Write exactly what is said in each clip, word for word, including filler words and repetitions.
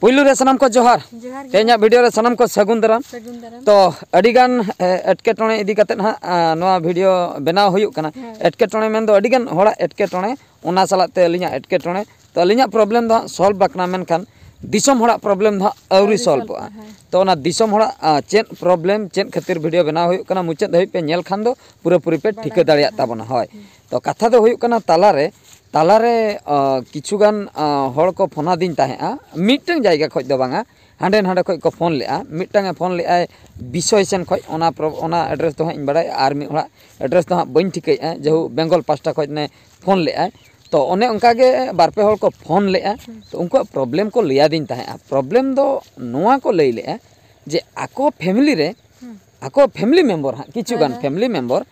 ᱯᱩᱭᱞᱩ ᱨᱮ ᱥᱟᱱᱟᱢ ᱠᱚ ᱡᱚᱦᱟᱨ᱾ ᱡᱚᱦᱟᱨ ᱜᱮ᱾ ᱛᱮᱦᱮᱧᱟᱜ ᱵᱷᱤᱰᱤᱭᱳ ᱨᱮ ᱥᱟᱱᱟᱢ ᱠᱚ ᱥᱟᱹᱜᱩᱱ ᱫᱟᱨᱟᱢ᱾ ᱥᱟᱹᱜᱩᱱ ᱫᱟᱨᱟᱢ᱾ ᱛᱚ, ᱟᱹᱰᱤᱜᱟᱱ, ᱮ, ᱮᱴᱠᱮᱴᱚᱬᱮ ᱤᱫᱤ ᱠᱟᱛᱮᱫ ᱦᱟᱸᱜ, ᱟ, ᱱᱚᱣᱟ ᱵᱷᱤᱰᱤᱭᱳ ᱵᱮᱱᱟᱣ ᱦᱩᱭᱩᱜ ᱠᱟᱱᱟ᱾ ᱦᱮᱸ᱾ ᱮᱴᱠᱮᱴᱚᱬᱮ ᱢᱮᱱᱫᱚ ᱟᱹᱰᱤᱜᱟᱱ ᱦᱚᱲᱟᱜ ᱮᱴᱠᱮᱴᱚᱬᱮ, ᱚᱱᱟ ᱥᱟᱞᱟᱜ ᱛᱮ ᱟᱹᱞᱤᱧᱟᱜ ᱮᱴᱠᱮᱴᱚᱬᱮ᱾ ᱛᱚ, ᱟᱹᱞᱤᱧᱟᱜ ᱯᱨᱚᱵᱞᱮᱢ ᱫᱚ ᱦᱟᱸᱜ ᱥᱚᱞᱵᱷ ᱟᱠᱟᱱᱟ, ᱢᱮᱱᱠᱷᱟᱱ ᱫᱤᱥᱚᱢ ᱦᱚᱲᱟᱜ ᱯᱨᱚᱵᱞᱮᱢ ᱫᱚ ᱦᱟᱸᱜ ᱟᱹᱣᱨᱤ ᱟᱹᱣᱨᱤ ᱥᱚᱞᱵᱷᱚᱜᱼᱟ᱾ ᱥᱚᱞᱵᱷᱚᱜᱼᱟ, ᱦᱮᱸ᱾ ᱛᱚ, ᱚᱱᱟ ᱫᱤᱥᱚᱢ ᱦᱚᱲᱟᱜ, ᱟ, ᱪᱮᱫ ᱯᱨᱚᱵᱞᱮᱢ, ᱪᱮᱫ ᱠᱷᱟᱹᱛᱤᱨ ᱵᱷᱤᱰᱤᱭᱳ ᱵᱮᱱᱟᱣ ᱦᱩᱭᱩᱜ ᱠᱟᱱᱟ, ᱢᱩᱪᱟᱹᱫ ᱫᱷᱟᱹᱵᱤᱡ ᱯᱮ ᱧᱮᱞ ᱠᱷᱟᱱ ᱫᱚ ᱯᱩᱨᱟᱹᱯᱩᱨᱤ ᱯᱮ ᱵᱟᱲᱟᱭ ᱴᱷᱤᱠᱟᱹ ᱫᱟᱲᱮᱭᱟᱜ ᱦᱮᱸ᱾ ᱛᱟᱵᱚᱱᱟ᱾ ᱦᱳᱭ᱾ ᱦᱮᱸ᱾ ᱛᱚ, ᱠᱟᱛᱷᱟ ᱫᱚ ᱦᱩᱭᱩᱜ ᱠᱟᱱᱟ, ᱛᱟᱞᱟᱨᱮ, ᱛᱟᱞᱟᱨᱮ, ᱟ, ᱠᱤᱪᱷᱩᱜᱟᱱ, ᱟ, ᱦᱚᱲ ᱠᱚ ᱯᱷᱳᱱ ᱟᱹᱫᱤᱧ ᱛᱟᱦᱮᱸᱜᱼᱟ, ᱢᱤᱫᱴᱟᱝ ᱡᱟᱭᱜᱟ ᱠᱷᱚᱡ ᱫᱚ ᱵᱟᱝᱟ, ᱦᱟᱸᱰᱮ ᱱᱟᱸᱰᱮ ᱠᱷᱚᱡ ᱠᱚ ᱯᱷᱳᱱ ᱞᱮᱜᱼᱟ᱾ ᱢᱤᱫᱴᱟᱝ ᱮ ᱯᱷᱳᱱ ᱞᱮᱜᱼᱟᱭ ᱵᱤᱥᱚᱭ ᱥᱮᱱ ᱠᱷᱚᱡ, ᱚᱱᱟ ᱯᱨᱚ-, ᱚᱱᱟ ᱮᱰᱨᱮᱥ ᱫᱚ ᱦᱟᱸᱜ ᱤᱧ ᱵᱟᱲᱟᱭᱟ, ᱟᱨ ᱢᱤᱫ ᱦᱚᱲᱟᱜ ᱮᱰᱨᱮᱥ ᱫᱚ ᱦᱟᱸᱜ ᱵᱟᱹᱧ ᱴᱷᱤᱠᱟᱹᱭᱮᱫᱼᱟ, ᱡᱮᱦᱩ ᱵᱮᱝᱜᱚᱞ ᱯᱟᱥᱴᱟ ᱠᱷᱚᱡ ᱱᱮ ᱯᱷᱳᱱ ᱞᱮᱜᱼᱟᱭ᱾ ᱛᱚ, ᱚᱱᱮ ᱚᱱᱠᱟ ᱜᱮ ᱵᱟᱨ ᱯᱮ ᱦᱚᱲ ᱠᱚ ᱯᱷᱳᱱ ᱞᱮᱜᱼᱟ᱾ ᱦᱩᱸ᱾ ᱛᱚ, ᱩᱱᱠᱩᱣᱟᱜ ᱯᱨᱚᱵᱞᱮᱢ ᱠᱚ ᱞᱟᱹᱭ ᱟᱹᱫᱤᱧ ᱛᱟᱦᱮᱸᱜᱼᱟ᱾ ᱯᱨᱚᱵᱞᱮᱢ ᱫᱚ ᱱᱚᱣᱟ ᱠᱚ ᱞᱟᱹᱭ ᱞᱮᱜᱼᱟ ᱡᱮ ᱟᱠᱚ ᱯᱷᱮᱢᱤᱞᱤ ᱨᱮ, ᱦᱩᱸ᱾ ᱟᱠᱚ ᱯᱷᱮᱢᱤᱞᱤ ᱢᱮᱢᱵᱚᱨ ᱦᱟᱸᱜ, ᱠᱤᱪᱷᱩ ᱦᱳᱭ, ᱜᱟᱱ ᱦᱳᱭ᱾ ᱯᱷᱮᱢᱤᱞᱤ ᱢᱮᱢᱵᱚᱨ,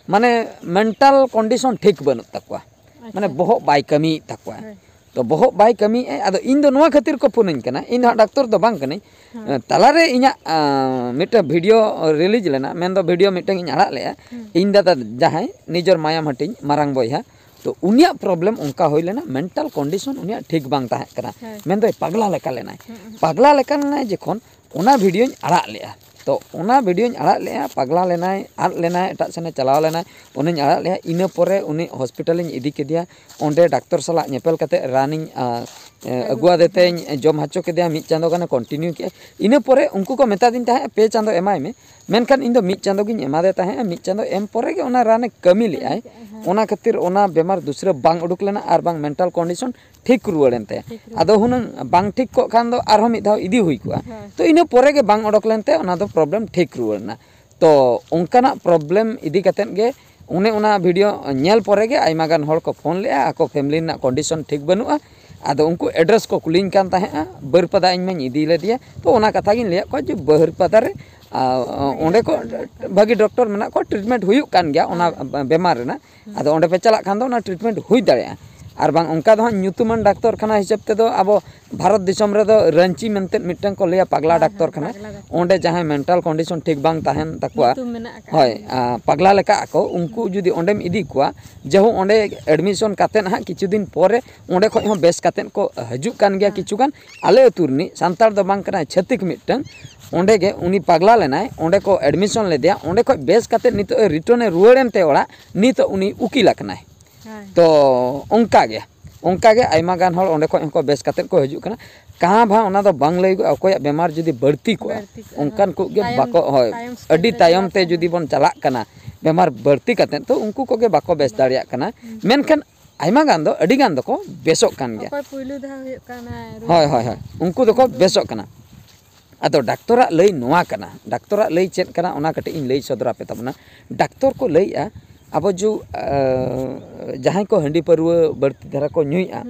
ᱢᱟᱱᱮ, ᱢᱮᱱᱴᱟᱞ ᱠᱚᱱᱰᱤᱥᱚᱱ ᱴᱷᱤᱠ ᱵᱟᱹᱱᱩᱜ ᱛᱟᱠᱚᱣᱟ᱾ ᱢᱟᱱᱮ, ᱟᱪᱪᱷᱟ᱾ ᱵᱚᱦᱚᱜ ᱵᱟᱭ ᱠᱟᱹᱢᱤᱭᱮᱫ ᱛᱟᱠᱚᱣᱟ᱾ ᱦᱳᱭ᱾ ᱛᱚ, ᱵᱚᱦᱚᱜ ᱵᱟᱭ ᱠᱟᱹᱢᱤᱭᱮᱫᱼᱟ᱾ ᱟᱫᱚ ᱤᱧ ᱫᱚ ᱱᱚᱣᱟ ᱠᱷᱟᱹᱛᱤᱨ ᱠᱚ ᱯᱷᱳᱱᱟᱹᱧ ᱠᱟᱱᱟ, ᱤᱧ ᱫᱚ ᱦᱟᱸᱜ ᱰᱟᱠᱛᱚᱨ ᱫᱚ ᱵᱟᱝ ᱠᱟᱹᱱᱟᱹᱧ᱾ ᱦᱮᱸ᱾ ᱮ, ᱛᱟᱞᱟᱨᱮ ᱤᱧᱟᱹᱜ, ᱟ, ᱢᱤᱫᱴᱮᱱ ᱵᱷᱤᱰᱤᱭᱳ ᱨᱤᱞᱤᱡᱽ ᱞᱮᱱᱟ, ᱢᱮᱱᱫᱚ ᱵᱷᱤᱰᱤᱭᱳ ᱢᱤᱫᱴᱟᱝ ᱤᱧ ᱟᱲᱟᱜ ᱞᱮᱜᱼᱟ᱾ ᱦᱩᱸ᱾ ᱤᱧ ᱫᱟᱫᱟ ᱡᱟᱦᱟᱸᱭ ᱱᱤᱡᱚᱨ ᱢᱟᱭᱟᱢ ᱦᱟᱹᱴᱤᱧ ᱢᱟᱨᱟᱝ ᱵᱚᱭᱦᱟ, ᱛᱚ, ᱩᱱᱤᱭᱟᱜ ᱯᱨᱚᱵᱞᱮᱢ ᱚᱱᱠᱟ ᱦᱩᱭ ᱞᱮᱱᱟ, ᱢᱮᱱᱴᱟᱞ ᱠᱚᱱᱰᱤᱥᱚᱱ ᱩᱱᱤᱭᱟᱜ ᱴᱷᱤᱠ ᱵᱟᱝ ᱛᱟᱦᱮᱸ ᱠᱟᱱᱟ᱾ ᱦᱮᱸ᱾ ᱢᱮᱱᱫᱚᱭ ᱯᱟᱜᱽᱞᱟ ᱞᱮᱠᱟ ᱞᱮᱱᱟᱭ᱾ ᱦᱩᱸ, ᱦᱩᱸ᱾ ᱯᱟᱜᱽᱞᱟ ᱞᱮᱠᱟ ᱞᱮᱱᱟᱭ ᱡᱚᱠᱷᱚᱱ, ᱚᱱᱟ ᱵᱷᱤᱰᱤᱭᱳᱧ ᱟᱲᱟᱜ ᱞᱮᱜᱼᱟ᱾ ᱛᱚ, ᱚᱱᱟ ᱵᱷᱤᱰᱤᱭᱳᱧ ᱟᱲᱟᱜ ᱞᱮᱜᱼᱟ, ᱯᱟᱜᱽᱞᱟ ᱞᱮᱱᱟᱭ, ᱟᱫ ᱞᱮᱱᱟᱭ, ᱮᱴᱟᱜ ᱥᱮᱱᱮ ᱪᱟᱞᱟᱣ ᱞᱮᱱᱟᱭ, ᱚᱱᱟᱧ ᱟᱲᱟᱜ ᱞᱮᱜᱼᱟ᱾ ᱤᱱᱟᱹ ᱯᱚᱨᱮ ᱩᱱᱤ ᱦᱚᱥᱯᱤᱴᱟᱞᱤᱧ ᱤᱫᱤ ᱠᱮᱫᱮᱭᱟ, ᱚᱸᱰᱮ ᱰᱟᱠᱛᱚᱨ ᱥᱟᱞᱟᱜ ᱧᱮᱯᱮᱞ ᱠᱟᱛᱮ ᱨᱟᱱᱤᱧ, ᱟ, ᱮ, ᱟᱹᱜᱩ ᱟᱹᱜᱩ ᱟᱫᱮ ᱛᱮᱧ ᱡᱚᱢ ᱦᱚᱪᱚ ᱠᱮᱫᱮᱭᱟ, ᱢᱤᱫ ᱪᱟᱸᱫᱳ ᱜᱟᱱᱮ ᱠᱚᱱᱴᱤᱱᱤᱭᱩ ᱠᱮᱜᱼᱟ᱾ ᱤᱱᱟᱹ ᱯᱚᱨᱮ ᱩᱱᱠᱩ ᱠᱚ ᱢᱮᱛᱟᱫᱤᱧ ᱛᱟᱦᱮᱸᱫ, "ᱯᱮ ᱪᱟᱸᱫᱳ ᱮᱢᱟᱭ ᱢᱮ", ᱢᱮᱱᱠᱷᱟᱱ ᱤᱧ ᱫᱚ ᱢᱤᱫ ᱪᱟᱸᱫᱳ ᱜᱤᱧ ᱮᱢᱟᱫᱮ ᱛᱟᱦᱮᱸᱫ᱾ ᱢᱤᱫ ᱪᱟᱸᱫᱳ ᱮᱢ ᱯᱚᱨᱮ ᱜᱮ ᱚᱱᱟ ᱨᱟᱱᱮ ᱠᱟᱹᱢᱤ ᱞᱮᱜᱼᱟᱭ᱾ ᱠᱟᱹᱢᱤ ᱠᱮᱜᱼᱟᱭ, ᱦᱮᱸ᱾ ᱚᱱᱟ ᱠᱷᱟᱹᱛᱤᱨ ᱚᱱᱟ ᱵᱮᱢᱟᱨ ᱫᱩᱥᱨᱟᱹ ᱵᱟᱝ ᱩᱰᱩᱠ ᱞᱮᱱᱟ ᱟᱨ ᱵᱟᱝ ᱢᱮᱱᱴᱟᱞ ᱠᱚᱱᱰᱤᱥᱚᱱ ᱴᱷᱤᱠ ᱨᱩᱣᱟᱹᱲ ᱮᱱ ᱛᱟᱭᱟ᱾ ᱴᱷᱤᱠ ᱨᱩᱣᱟᱹᱲ᱾ ᱟᱫᱚ ᱦᱩᱱᱟᱹᱝ ᱵᱟᱝ ᱴᱷᱤᱠ ᱠᱚᱜ ᱠᱷᱟᱱ ᱫᱚ ᱟᱨᱦᱚᱸ ᱢᱤᱫ ᱫᱷᱟᱣ ᱤᱫᱤ ᱦᱩᱭ ᱠᱚᱜᱼᱟ᱾ ᱦᱳᱭ᱾ ᱛᱚ, ᱤᱱᱟᱹ ᱯᱚᱨᱮ ᱜᱮ ᱵᱟᱝ ᱚᱰᱚᱠ ᱞᱮᱱ ᱛᱟᱭᱟ, ᱚᱱᱟ ᱫᱚ ᱯᱨᱚᱵᱞᱮᱢ ᱴᱷᱤᱠ ᱨᱩᱣᱟᱹᱲ ᱮᱱᱟ᱾ ᱛᱚ, ᱚᱱᱠᱟᱱᱟᱜ ᱯᱨᱚᱵᱞᱮᱢ ᱤᱫᱤ ᱠᱟᱛᱮᱫ ᱜᱮ ᱚᱱᱮ ᱚᱱᱟ ᱵᱷᱤᱰᱤᱭᱳ ᱧᱮᱞ ᱯᱚᱨᱮ ᱜᱮ ᱟᱭᱢᱟ ᱜᱟᱱ ᱦᱚᱲ ᱠᱚ ᱯᱷᱳᱱ ᱞᱮᱜᱼᱟ, ᱟᱠᱚ ᱯᱷᱮᱢᱤᱞᱤ ᱨᱮᱱᱟᱜ ᱠᱚᱱᱰᱤᱥᱚᱱ ᱴᱷᱤᱠ ᱵᱟᱹᱱᱩᱜᱼᱟ᱾ ᱟᱫᱚ ᱩᱱᱠᱩ ᱮᱰᱨᱮᱥ ᱠᱚ ᱠᱩᱞᱤᱧ ᱠᱟᱱ ᱛᱟᱦᱮᱸᱜᱼᱟ, ᱵᱟᱹᱨᱯᱟᱫᱟ ᱤᱧ ᱢᱟᱧ ᱤᱫᱤ ᱞᱮᱫᱮᱭᱟ᱾ ᱛᱚ, ᱚᱱᱟ ᱠᱟᱛᱷᱟ ᱜᱤᱧ ᱞᱟᱹᱭᱟᱫ ᱠᱚᱣᱟ ᱡᱮ ᱵᱟᱹᱨᱯᱟᱫᱟ ᱨᱮ, ᱟ, ᱚᱸᱰᱮ ᱠᱚ ᱵᱷᱟᱹᱜᱤ ᱰᱚᱠᱴᱚᱨ ᱢᱮᱱᱟᱜ ᱠᱚᱣᱟ, ᱴᱨᱤᱴᱢᱮᱱᱴ ᱦᱩᱭᱩᱜ ᱠᱟᱱ ᱜᱮᱭᱟ ᱚᱱᱟ ᱦᱮᱸ᱾ ᱵᱮᱢᱟᱨ ᱨᱮᱱᱟᱜ᱾ ᱦᱩᱸ᱾ ᱟᱫᱚ ᱚᱸᱰᱮ ᱯᱮ ᱪᱟᱞᱟᱜ ᱠᱷᱟᱱ ᱫᱚ ᱚᱱᱟ ᱴᱨᱤᱴᱢᱮᱱᱴ ᱦᱩᱭ ᱫᱟᱲᱮᱭᱟᱜᱼᱟ᱾ ᱟᱨ ᱵᱟᱝ ᱚᱱᱠᱟ ᱫᱚ ᱦᱟᱸᱜ ᱧᱩᱛᱩᱢᱟᱱ ᱰᱟᱠᱛᱚᱨ ᱠᱷᱟᱱᱟ ᱦᱤᱥᱟᱹᱵ ᱛᱮᱫᱚ ᱟᱵᱚ ᱵᱷᱟᱨᱚᱛ ᱫᱤᱥᱚᱢ ᱨᱮᱫᱚ ᱨᱟᱺᱪᱤ ᱢᱮᱱᱛᱮ ᱢᱤᱫᱴᱟᱝ ᱠᱚ ᱞᱟᱹᱭᱟ ᱯᱟᱜᱽᱞᱟ ᱰᱟᱠᱛᱚᱨ ᱠᱷᱟᱱᱟ᱾ ᱚᱸᱰᱮ ᱡᱟᱦᱟᱸᱭ ᱢᱮᱱᱴᱟᱞ ᱠᱚᱱᱰᱤᱥᱚᱱ ᱴᱷᱤᱠ ᱵᱟᱝ ᱛᱟᱦᱮᱱ ᱛᱟᱠᱚᱣᱟ, ᱦᱳᱭ, ᱯᱟᱜᱽᱞᱟ ᱞᱮᱠᱟ ᱟᱠᱚ, ᱩᱱᱠᱩ ᱡᱩᱫᱤ ᱚᱸᱰᱮᱢ ᱤᱫᱤ ᱠᱚᱣᱟ, ᱡᱮᱦᱳ ᱚᱸᱰᱮ ᱮᱰᱢᱤᱥᱚᱱ ᱠᱟᱛᱮᱫ ᱦᱟᱸᱜ ᱠᱤᱪᱷᱩ ᱫᱤᱱ ᱯᱚᱨᱮ ᱚᱸᱰᱮ ᱠᱷᱚᱱ ᱦᱚᱸ ᱵᱮᱥ ᱠᱟᱛᱮᱫ ᱠᱚ ᱦᱤᱡᱩᱜ ᱠᱟᱱ ᱜᱮᱭᱟ᱾ ᱠᱤᱪᱷᱩ ᱜᱟᱱ ᱟᱞᱮ ᱟᱹᱛᱩ ᱨᱤᱱᱤᱡ ᱥᱟᱱᱛᱟᱲ ᱫᱚ ᱵᱟᱝ ᱠᱟᱱᱟᱭ, ᱪᱷᱟᱹᱛᱤᱠ ᱢᱤᱫᱴᱟᱝ, ᱚᱸᱰᱮ ᱜᱮ ᱩᱱᱤ ᱯᱟᱜᱽᱞᱟ ᱞᱮᱱᱟᱭ, ᱚᱸᱰᱮ ᱠᱚ ᱮᱰᱢᱤᱥᱚᱱ ᱞᱮᱫᱮᱭᱟ, ᱚᱸᱰᱮ ᱠᱷᱚᱱ ᱵᱮᱥ ᱠᱟᱛᱮᱫ ᱱᱤᱛᱚᱜ ᱮ ᱨᱤᱴᱟᱨᱱ ᱮ ᱨᱩᱣᱟᱹᱲ ᱮᱱ ᱛᱮ ᱚᱲᱟᱜ, ᱱᱤᱛᱚᱜ ᱩᱱᱤ ᱩᱠᱤᱞ ᱟᱠᱟᱱᱟᱭ᱾ ᱛᱚ ᱚᱱᱠᱟ ᱜᱮ, ᱚᱱᱠᱟ ᱜᱮ ᱟᱭᱢᱟ ᱜᱟᱱ ᱦᱚᱲ ᱚᱸᱰᱮ ᱠᱷᱚᱱ ᱦᱚᱸᱠᱚ ᱵᱮᱥ ᱠᱟᱛᱮᱫ ᱠᱚ ᱦᱤᱡᱩᱜ ᱠᱟᱱᱟ᱾ ᱠᱟᱦᱟᱸ ᱵᱷᱟᱸ ᱚᱱᱟ ᱫᱚ ᱵᱟᱝ ᱞᱟᱹᱭᱚᱜᱼᱟ, ᱚᱠᱚᱭᱟᱜ ᱵᱮᱢᱟᱨ ᱡᱩᱫᱤ ᱵᱟᱹᱲᱛᱤ ᱠᱚᱜᱼᱟ, ᱚᱱᱠᱟᱱ ᱠᱚ ᱜᱮ ᱵᱟᱠᱚ, ᱦᱳᱭ, ᱟᱹᱰᱤ ᱛᱟᱭᱚᱢ ᱛᱮ ᱡᱩᱫᱤ ᱵᱚᱱ ᱪᱟᱞᱟᱜ ᱠᱟᱱᱟ ᱵᱮᱢᱟᱨ ᱵᱟᱹᱲᱛᱤ ᱠᱟᱛᱮᱫ, ᱛᱚ ᱩᱱᱠᱩ ᱠᱚᱜᱮ ᱵᱟᱠᱚ ᱵᱮᱥ ᱫᱟᱲᱮᱭᱟᱜ ᱠᱟᱱᱟ᱾ ᱢᱮᱱᱠᱷᱟᱱ ᱟᱭᱢᱟ ᱜᱟᱱ ᱫᱚ, ᱟᱹᱰᱤ ᱜᱟᱱ ᱫᱚᱠᱚ ᱵᱮᱥᱚᱜ ᱠᱟᱱ ᱜᱮᱭᱟ᱾ ᱚᱠᱚᱭ ᱯᱩᱭᱞᱩ ᱫᱷᱟᱣ ᱦᱩᱭᱩᱜ ᱠᱟᱱᱟ, ᱦᱳᱭ, ᱦᱳᱭ, ᱦᱳᱭ, ᱩᱱᱠᱩ ᱫᱚᱠᱚ ᱵᱮᱥᱚᱜ ᱠᱟᱱᱟ᱾ ᱟᱫᱚ ᱰᱟᱠᱛᱚᱨᱟᱜ ᱞᱟᱹᱭ ᱱᱚᱣᱟ ᱠᱟᱱᱟ, ᱰᱟᱠᱛᱚᱨᱟᱜ ᱞᱟᱹᱭ ᱪᱮᱫ ᱠᱟᱱᱟ, ᱚᱱᱟ ᱠᱟᱹᱴᱤᱡ ᱤᱧ ᱞᱟᱹᱭ ᱥᱚᱫᱚᱨ ᱟᱯᱮ ᱛᱟᱵᱚᱱᱟ᱾ ᱰᱟᱠᱛᱚᱨ ᱠᱚ ᱞᱟᱹᱭᱮᱜᱼᱟ, ᱟᱵᱚ ᱡᱩ ᱟᱸ, ᱡᱟᱦᱟᱸᱭ ᱠᱚ ᱦᱟᱺᱰᱤ ᱯᱟᱹᱨᱣᱟᱹ ᱵᱟᱹᱲᱛᱤ ᱫᱷᱟᱨᱟ ᱠᱚ ᱧᱩᱭᱮᱜᱼᱟ,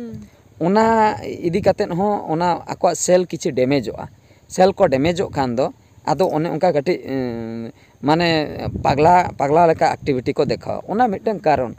ᱚᱱᱟ ᱤᱫᱤ ᱠᱟᱛᱮᱫ ᱦᱚᱸ ᱚᱱᱟ ᱟᱠᱚᱣᱟᱜ ᱥᱮᱞ ᱠᱤᱪᱷᱩ ᱰᱮᱢᱮᱡᱚᱜᱼᱟ᱾ ᱥᱮᱞ ᱠᱚ ᱰᱮᱢᱮᱡᱚᱜ ᱠᱷᱟᱱ ᱫᱚ ᱟᱫᱚ ᱚᱱᱮ ᱚᱱᱠᱟ ᱠᱟᱹᱴᱤᱡ, ᱮᱸ, ᱢᱟᱱᱮ ᱯᱟᱜᱽᱞᱟ, ᱯᱟᱜᱽᱞᱟ ᱞᱮᱠᱟ ᱮᱠᱴᱤᱵᱷᱤᱴᱤ ᱠᱚ ᱫᱮᱠᱷᱟᱣᱟ᱾ ᱚᱱᱟ ᱢᱤᱫᱴᱟᱝ ᱠᱟᱨᱚᱱ᱾